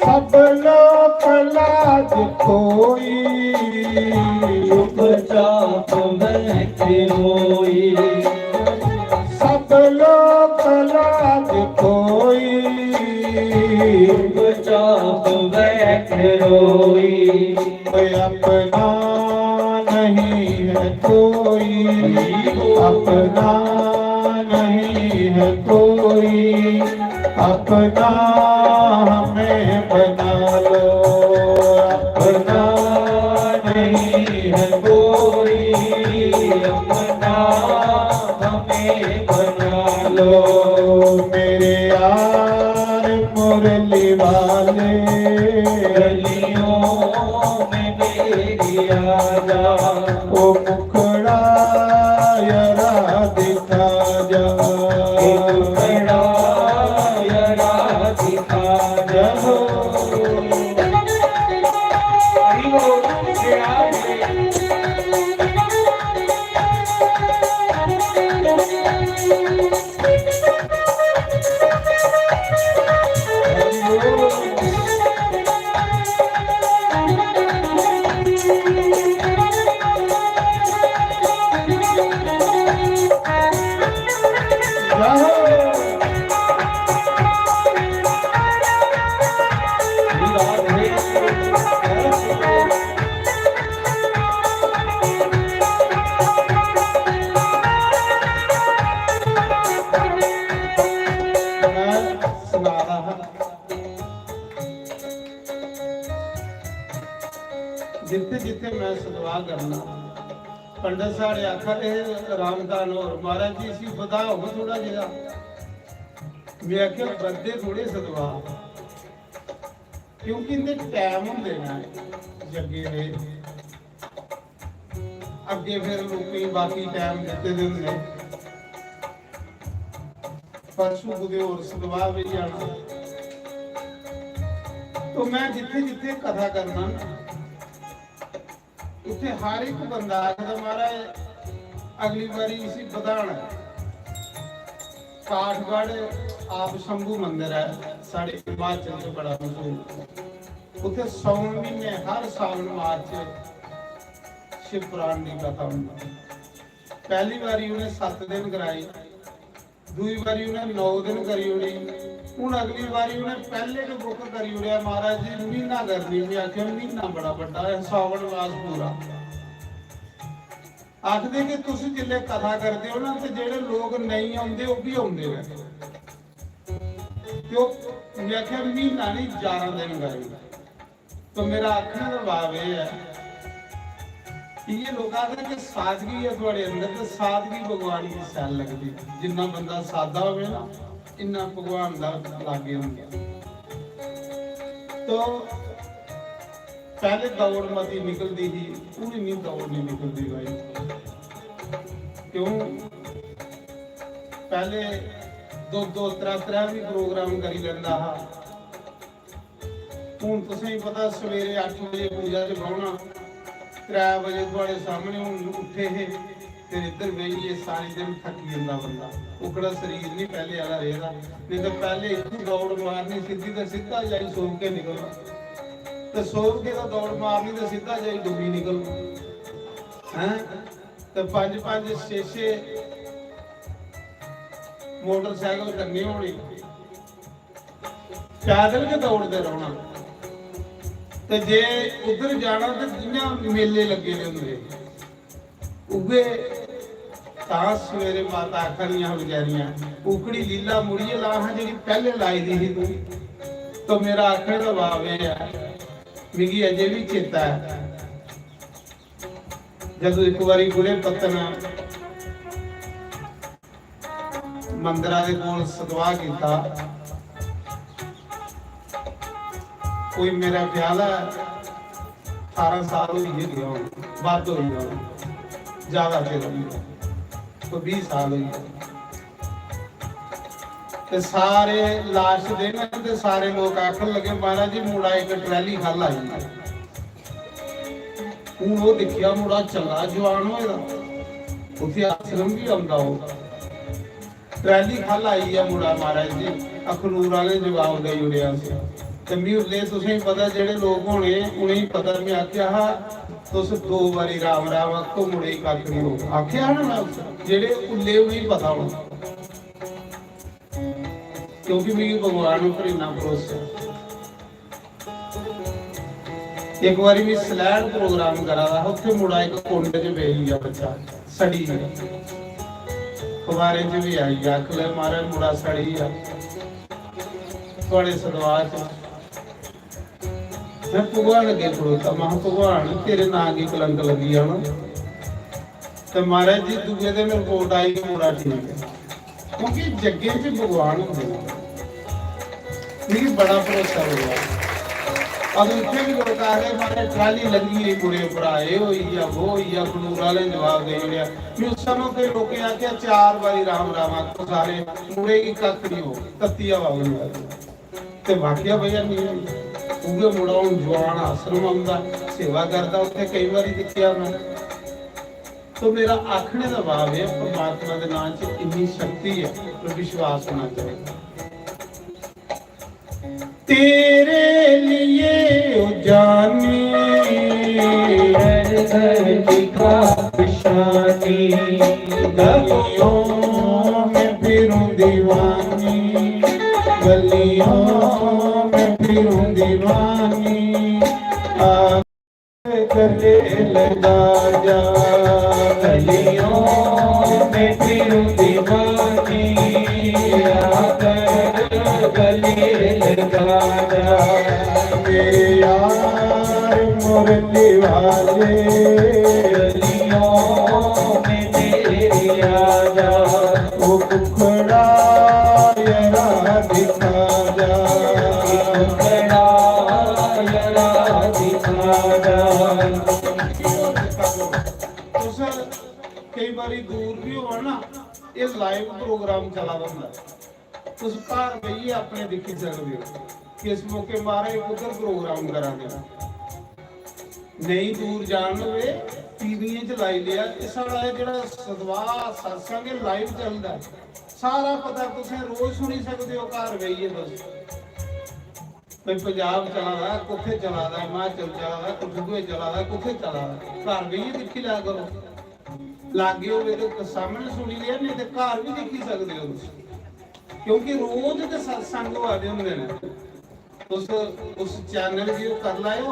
सब लोक लाज खोई, चुपचाप बैठ रोई। सब लोक लाज खोई, चुपचाप बैठ रोई। कोई अपना नहीं है कोई, अपना नहीं है कोई, अपना हमें बना लो। अपना नहीं है कोई, अपना हमें बना लो। मेरे यार मुरली वाले, गलियों में मेरी आजा। ओ मुखड़ा यरा दिखा जा, ओ मुखड़ा यरा दिखा जा। हरि बोल, जय राधे। जित्थे जित्थे मैं सतवाह करना, पंडित साढ़े आखा दे हे, "रामदान होर, महाराज जी, इसी बधाओ थोड़ा जेहा।" में आखेआ, "बधदे थोड़े सतवाह, क्योंकि इंदे टैम होंदे न जग्गे दे, अग्गे फिर लोकें गी बाकी टैम दित्ते दे होंदे, परसों कुतै होर सतवाह पेई जाना।" तो मैं जित्थे जित्थे कथा करना ना, उत्थे हर एक बंदा आखदा, "महाराज, अगली बारी इसी बधाना ऐ।" काठगढ़ आप शंभू मंदर ऐ, साढ़े हिमाचल च बड़ा मशहूर। उत्थे सौन म्हीने, हर सावन मास च शिव पुराण दी कथा होंदी। पैह्ली बारी उ'नें सत्त दिन कराई, दूई बारी उ'नें नौ दिन करी ओड़ी। हून अगली बारी उ'नें पैह्ले गै बुक करी ओड़ेआ, "महाराज जी, म्हीना करनी।" में आखेआ, "म्हीना बड़ा बड्डा ऐ, सावन मास पूरा।" आखदे कि तुस जिसलै कथा करदे ओ ना, ते जेह्ड़े लोक नेईं औंदे, ओह् बी औंदे न। ते ओह्, में आखेआ, "म्हीना निं, ञारां दिन करी।" तो मेरा आखने दा भाव एह् ऐ, इ'यै लोक आखदे कि सादगी ऐ थुआढ़े अंदर, ते सादगी भगवान गी शैल लगदी। जिन्ना बंदा सादा होवे ना, इन्ना भगवान दा लागे होंदा। तो पैह्ले दौड़ मती निकलदी ही, हून इन्नी दौड़ निं निकलदी भाई। क्यों? पैह्ले दो दो त्रै त्रै बी प्रोग्राम करी लैंदा हा। हून तुसेंगी पता, सवेरे अट्ठ बजे पूजा च बौह्ना, त्रै बजे थुआढ़े सामने हून उट्ठे हे, फिर इद्धर बेहियै सारी दिन थक्की जंदा बंदा। ओह्कड़ा शरीर नहीं पैह्ले आह्ला रेह्दा, नेईं तां पैह्ले इत्थूं दौड़ मारनी सिद्धी ते सिद्धा जाई सोवके निकलना, ते सोवके दा दौड़ मारनी ते सिद्धा जाई डुब्बी निकलना। हैं? ते पंज पंज छे छे मोटरसाइकिल करने होने, पैदल गै दौड़दे रौह्ना। ते जे उद्धर जाना ते जि'यां मेले लग्गे दे होंदे, उ'ऐ। तां सवेरे माता आखा दियां हियां बचैरियां, "उकड़ी लीला मुड़ियै ला हां जेह्ड़ी पैह्ले लाई दी ही तूं।" तो मेरा आखने दा भाव एह् ऐ, मिगी अजें बी चेता ऐ, जदूं इक बारी गुड़े पत्तन मंदरा दे कोल सतवाह् कीता। कोई मेरा ख्याल ऐ ठारां साल होई गै गेआ होना, बद्ध होई गेआ होना, ज्यादा चिर होई गेआ, कोई बीह् साल होई गेआ। ते सारे लास्ट दिन ते सारे लोक आखन लगे, "महाराज जी, मुड़ा इक ट्रैली खल्ल आई गेआ।" हून ओह् दिक्खेआ, मुड़ा चंगा जुआन होए दा, उत्थै आश्रम बी औंदा ओह्। ट्रैली खल्ल आई गेआ मुड़ा, महाराज जी, अखनूर आह्ले जवाब देई ओड़ेआ उसी। ते मी उसलै, तुसेंगी पता, जेह्ड़े लोक होने उ'नेंगी पता, में आखेआ हा, "तुस दो बारी राम राम आखो, मुड़े गी कक्ख निं होग।" आखेआ हा ना में उसी, जेह्ड़े उल्ले उ'नेंगी पता होना, क्योंकि मिगी भगवान उप्पर इन्ना भरोसा ऐ। इक बारी में सलैड़ प्रोग्राम करा दा हा, उत्थै मुड़ा इक कुंड च पेई गेआ बच्चा, सड़ी गेआ। अखबारें च बी आई गेआ, आखन लगे, "महाराज, मुड़ा सड़ी गेआ थुआढ़े सतवाह् च।" में भगवान अग्गें खड़ोता, महां, "भगवान, तेरे नांऽ गी कलंक लग्गी जाना।" ते महाराज जी, दूए दिन रिपोर्ट आई कि मुड़ा ठीक ऐ, क्योंकि जग्गें च भगवान होंदे न। मिगी बड़ा भरोसा होआ। अदूं इत्थै बी लोक आखदे, "महाराज, ट्राली लंघी गेई मुड़े उप्परा, एह् होई गेआ, वो होई गेआ, अखनूर आह्लें जवाब देई ओड़ेआ।" फ्ही उस समें ते लोकें आखेआ, "चार बारी राम राम आखो सारे, मुड़े गी कक्ख निं होग, तत्ती हवा होनी।" ते वाकया भैया नेईं होई। उ'ऐ मुड़ा हून जवान आश्रम औंदा, सेवा करदा, उत्थै केईं बारी दिक्खेआ में। तो मेरा आखने दा भाव ऐ, परमात्मा दे नां च इन्नी शक्ति ऐ, पर विश्वास होना चाहिदा। तेरे लिए ओ जानी, घर घर की खाक शानी, गलियों में फिरूं दीवानी, गलियों में फिरूं दीवानी, आ गले लगा जा, गलियों में फिरूं दीवानी, आकर गले लगा जा। मेरे यार मुरली वाले, गलियों में तेरे आ जा। ओ कुकड़ा यरा दिखा जा, कुकड़ा यरा दिखा जा। तुस केई बारी दूर भी होवो ना, एह् लाइव प्रोग्राम चला दा होंदा ऐ। तुस घर बेहियै अपने दिक्खी सकदे ओ कि इस मौके महाराज कुद्धर प्रोग्राम करा दे न। नेईं दूर जान होए, टीवियें च लाई लेआ। एह् साढ़ा एह् जेह्ड़ा सतवाह् सत्संग, एह् लाइव चलदा ऐ। सारा पता तुसें रोज सुनी सकदे ओ घर बेहियै तुस। कोई पंजाब चला दा, कुत्थै चला दा, हिमाचल चला दा, कठुए चला दा, कुत्थै चला दा, घर बेहियै दिक्खी लै करो। लाग्गे होवे ते सामने सुनी लेआ, नेईं ते घर बी दिक्खी सकदे ओ तुस, क्योंकि रोज ते सत्संग होआ दे होंदे न। तुस उस चैनल गी ओह् करी लैओ,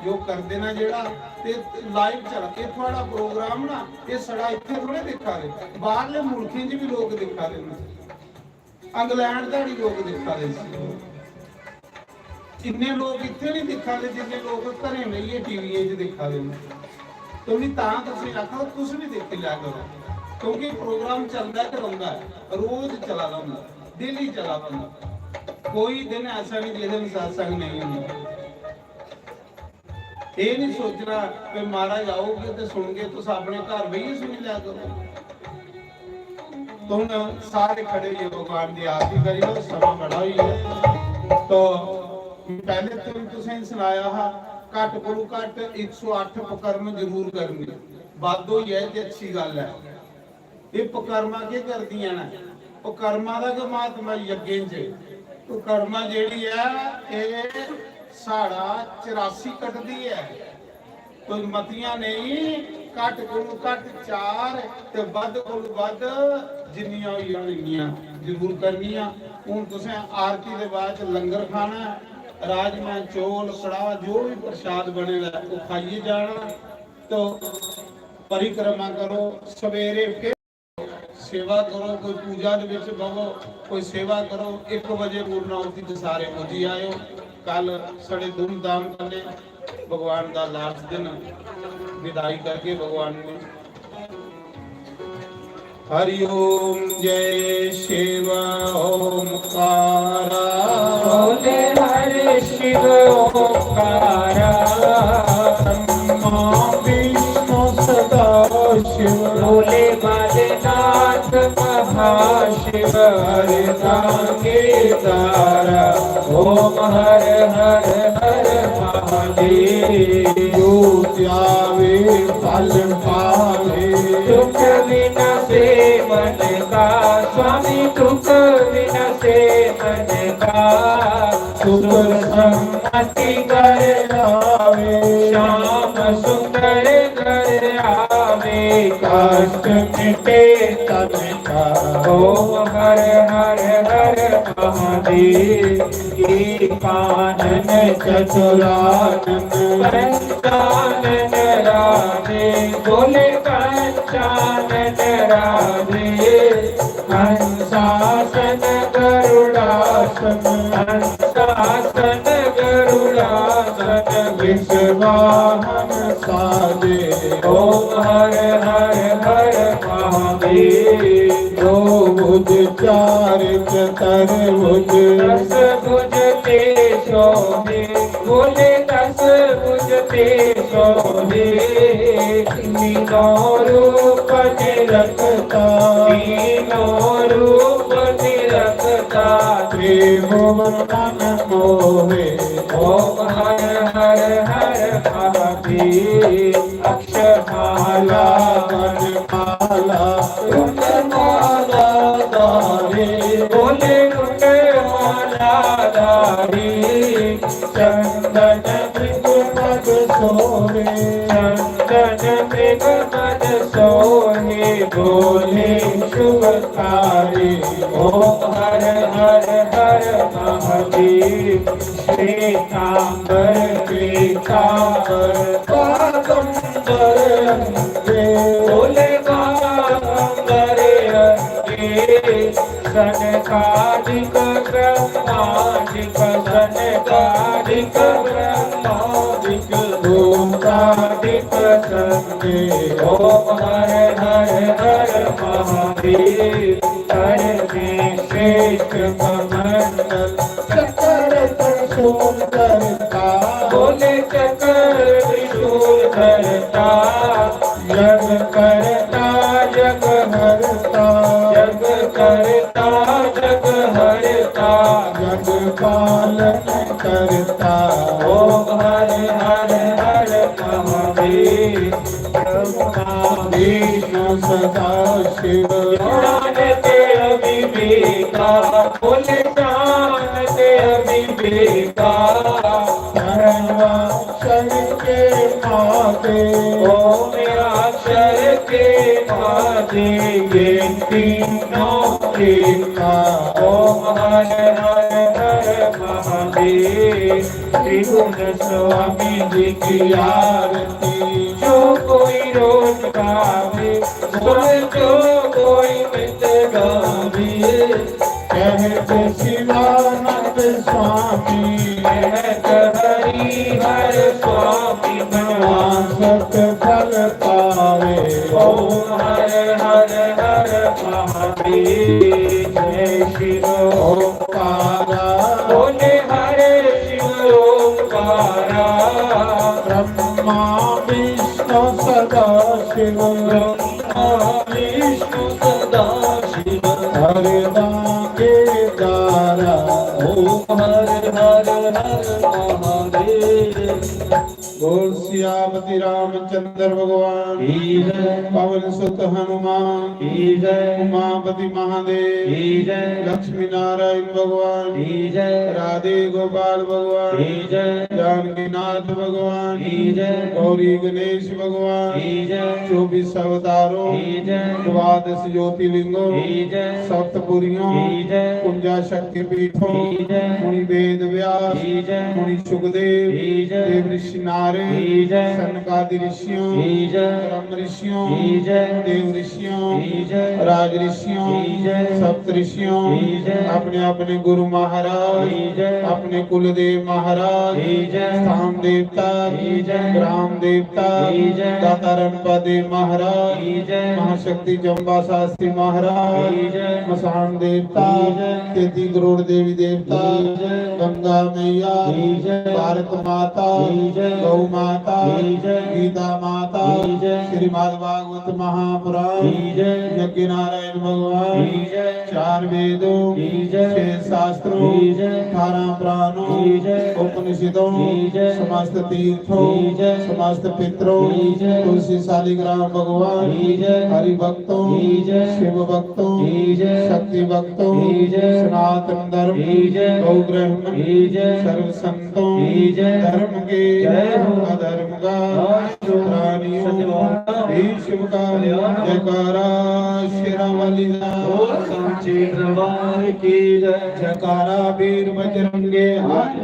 जो करदे न जेह्ड़ा, ते लाइव चला। एह् थुआढ़ा प्रोग्राम ना, एह् छड़ा इत्थै थोड़े दिक्खा दे, बाह्रले मुल्खें च बी लोक दिक्खा दे न। इंग्लैंड धोड़ी लोक दिक्खा दे इसी। इन्ने लोक इत्थै निं दिक्खा दे जिन्ने लोक घरें बेहियै टीवियें च दिक्खा दे न। ते में तां तुसें आखा, तुस बी दिक्खी लै करो, क्योंकि प्रोग्राम चलदा गै रौंह्दा ऐ, रोज चला दा होंदा, डेली चला दा होंदा। कोई दिन ऐसा निं जेह्दे दिन सत्संग नेईं होंदा। एह् निं सोचना कि महाराज औगे ते सुनगे, तुस अपने घर बेहियै सुनी लै करो। तो हुन सारे खड़े होइयै भगवान दी आरती करी लो, समां बड़ा होई गेआ। तो पैह्ले तो तुसें सनाया हा, घट्ट कोलू घट्ट इक सौ अट्ठ पकर्म जरूर करने, बद्ध होई जाए ते अच्छी गल्ल ऐ। एह् पकर्मां केह् करदियां न? पकर्मां दा गै म्हात्मा यज्ञें च। पकर्मां जेह्ड़ी ऐ, एह् साढ़ा चरासी कटदी ऐ। कोई मतियां नेईं, घट्ट कोलू घट्ट चार ते बद्ध कोलू बद्ध जिन्नियां होई जान, इन्नियां जरूर करनियां। हून तुसें आरती दे बाद च लंगर खाना ऐ, राजमा, चौल, कड़ाह, जो बी प्रसाद बने दा ऐ, ओह् खाइयै जाना। तो परिक्रमा करो, सवेरे फिर सेवा करो, कोई पूजा दे विच बवो, कोई सेवा करो। इक बजे पूर्णाहुति ते सारे पुज्जी आयो। कल साढ़े धूमधाम कन्नै भगवान दा लास्ट दिन, विदाई करके भगवान ने। हरि ओम जय शिव ओंकारा। बोले हरि शिव ओंकारा। ब्रह्मा विष्णु सदा शिव। बोले भोलेनाथ महाशिव। हरि तांगे तारा। ओम हर हर हर महादेव। जो ध्यावे फल पावे। दुख विनाशे मन का। स्वामी दुख विनाशे मन का। सुख संपत्ति कर आवे। श्याम सुंदर घर आवे। कष्ट मिटे तन का। ओम हर हर हर महादेव। की कानन चतुरानन पंचानन राधे। बोले पंचानन राधे। हंसासन गरुड़ासन। हंसासन गरुड़ासन। विषवाहन साजे। ओम हर हर हर महादेव। दो भुज चार चतुर्भुज। दस भुज ते शोभे। बोले दस भुज ते शोभे। तीनों रूप निरखता। तीनों रूप निरखता। त्रिभुवन मन मोहे। ओम हर हर हर महादेव। अक्षमाला वनमाला रुंडमाला धारी। बोले रुंडमाला धारी। चंदन मृग मद सोहे। चंदन मृग मद सोहे। बोले शुभकारी। ओम हर हर हर महादेव। श्वेतांबर पीतांबर बागंबर अंगे। बोले बागंबर अंगे। सनकादिक ब्रह्मादिक। सनकादिक ब्रह्मादिक। भूतादिक संगे। ओम हर हर हर महादेव। हर में श्रेष्ठ कमंडल चक्र त्रिशूल धरता। बोले चक्र त्रिशूल धरता। जग करता जग हरता। जग करता जग हरता। जग पालन करता। ओम हर हर हर महादेव। ब्रह्मा विष्णु सदा शिव। जानते अविवेका। बोले जानते अविवेका। प्रणवाक्षर के माते। ओम अक्षर के माते। ये तीनों एका। ओम हर हर हर महादेव। त्रिगुण स्वामी जी की आरती। जो कोई रोज गावे। सुन जो कोई नित गावे। कहत शिवानंद स्वामी। कहत हरि हर स्वामी। मानसक फल पावे। ओम हर हर हर महादेव। जय शिव ओंकारा। बोले हर शिव ओंकारा। ब्रह्मा विष्णु सदा शिव। ब्रह्मा विष्णु सदा शिव। हर मांगे तारा, ओम हर हर हर महादेव। बोल सियापति रामचंद्र भगवान की जय। पवन सुत हनुमान की जय। उमापति महादेव की जय। लक्ष्मी नारायण भगवान की जय। राधे गोपाल भगवान की जय। जानकीनाथ भगवान की जय। गौरी गणेश भगवान की जय। चौबीस अवतारों की जय। द्वादश ज्योतिर्लिंगों की जय। सप्तपुरियों की जय। कुंजा शक्ति पीठों की जय। मुनि वेद व्यास की जय। मुनि सुखदेव की जय। देव ऋषि नारद की जय। सनकादि ऋषियों की जय। ब्रह्म ऋषियों की जय। देव ऋषियों की जय। राज ऋषियों की जय। सप्त ऋषियों की जय। अपने अपने गुरु महाराज की जय। अपने कुलदेव महाराज की जय। स्थान देवता की जय। ग्राम देवता की जय। दाता रणपा देव महाराज की जय। महाशक्ति जम्बा शास्त्री महाराज की जय। मसान देवता की जय। तैंतीस करोड़ देवी देवता की जय। गंगा मैया की जय। भारत माता की जय। गौ माता की जय। गीता माता की जय। श्रीमद् भागवत महापुराण की जय। यज्ञ नारायण भगवान की जय। चार वेदों की जय। छह शास्त्रों की जय। अठारह पुराणों की जय। उपनिषदों की जय। समस्त तीर्थों की जय। समस्त पितरों की जय। तुलसी शालिग्राम भगवान की जय। हरि भक्तों की जय। शिव भक्तों की जय। शक्ति भक्तों की जय। सनातन धर्म की जय। गौ ब्राह्मण की जय। सर्व संतों की जय। धर्म के जय हो। अधर्म का प्राणियों सत्यवान भीष्म का कल्याण। जयकारा शेरावाली दा। बोल सांची दरबार की जय। जयकारा वीर बजरंगे हाथ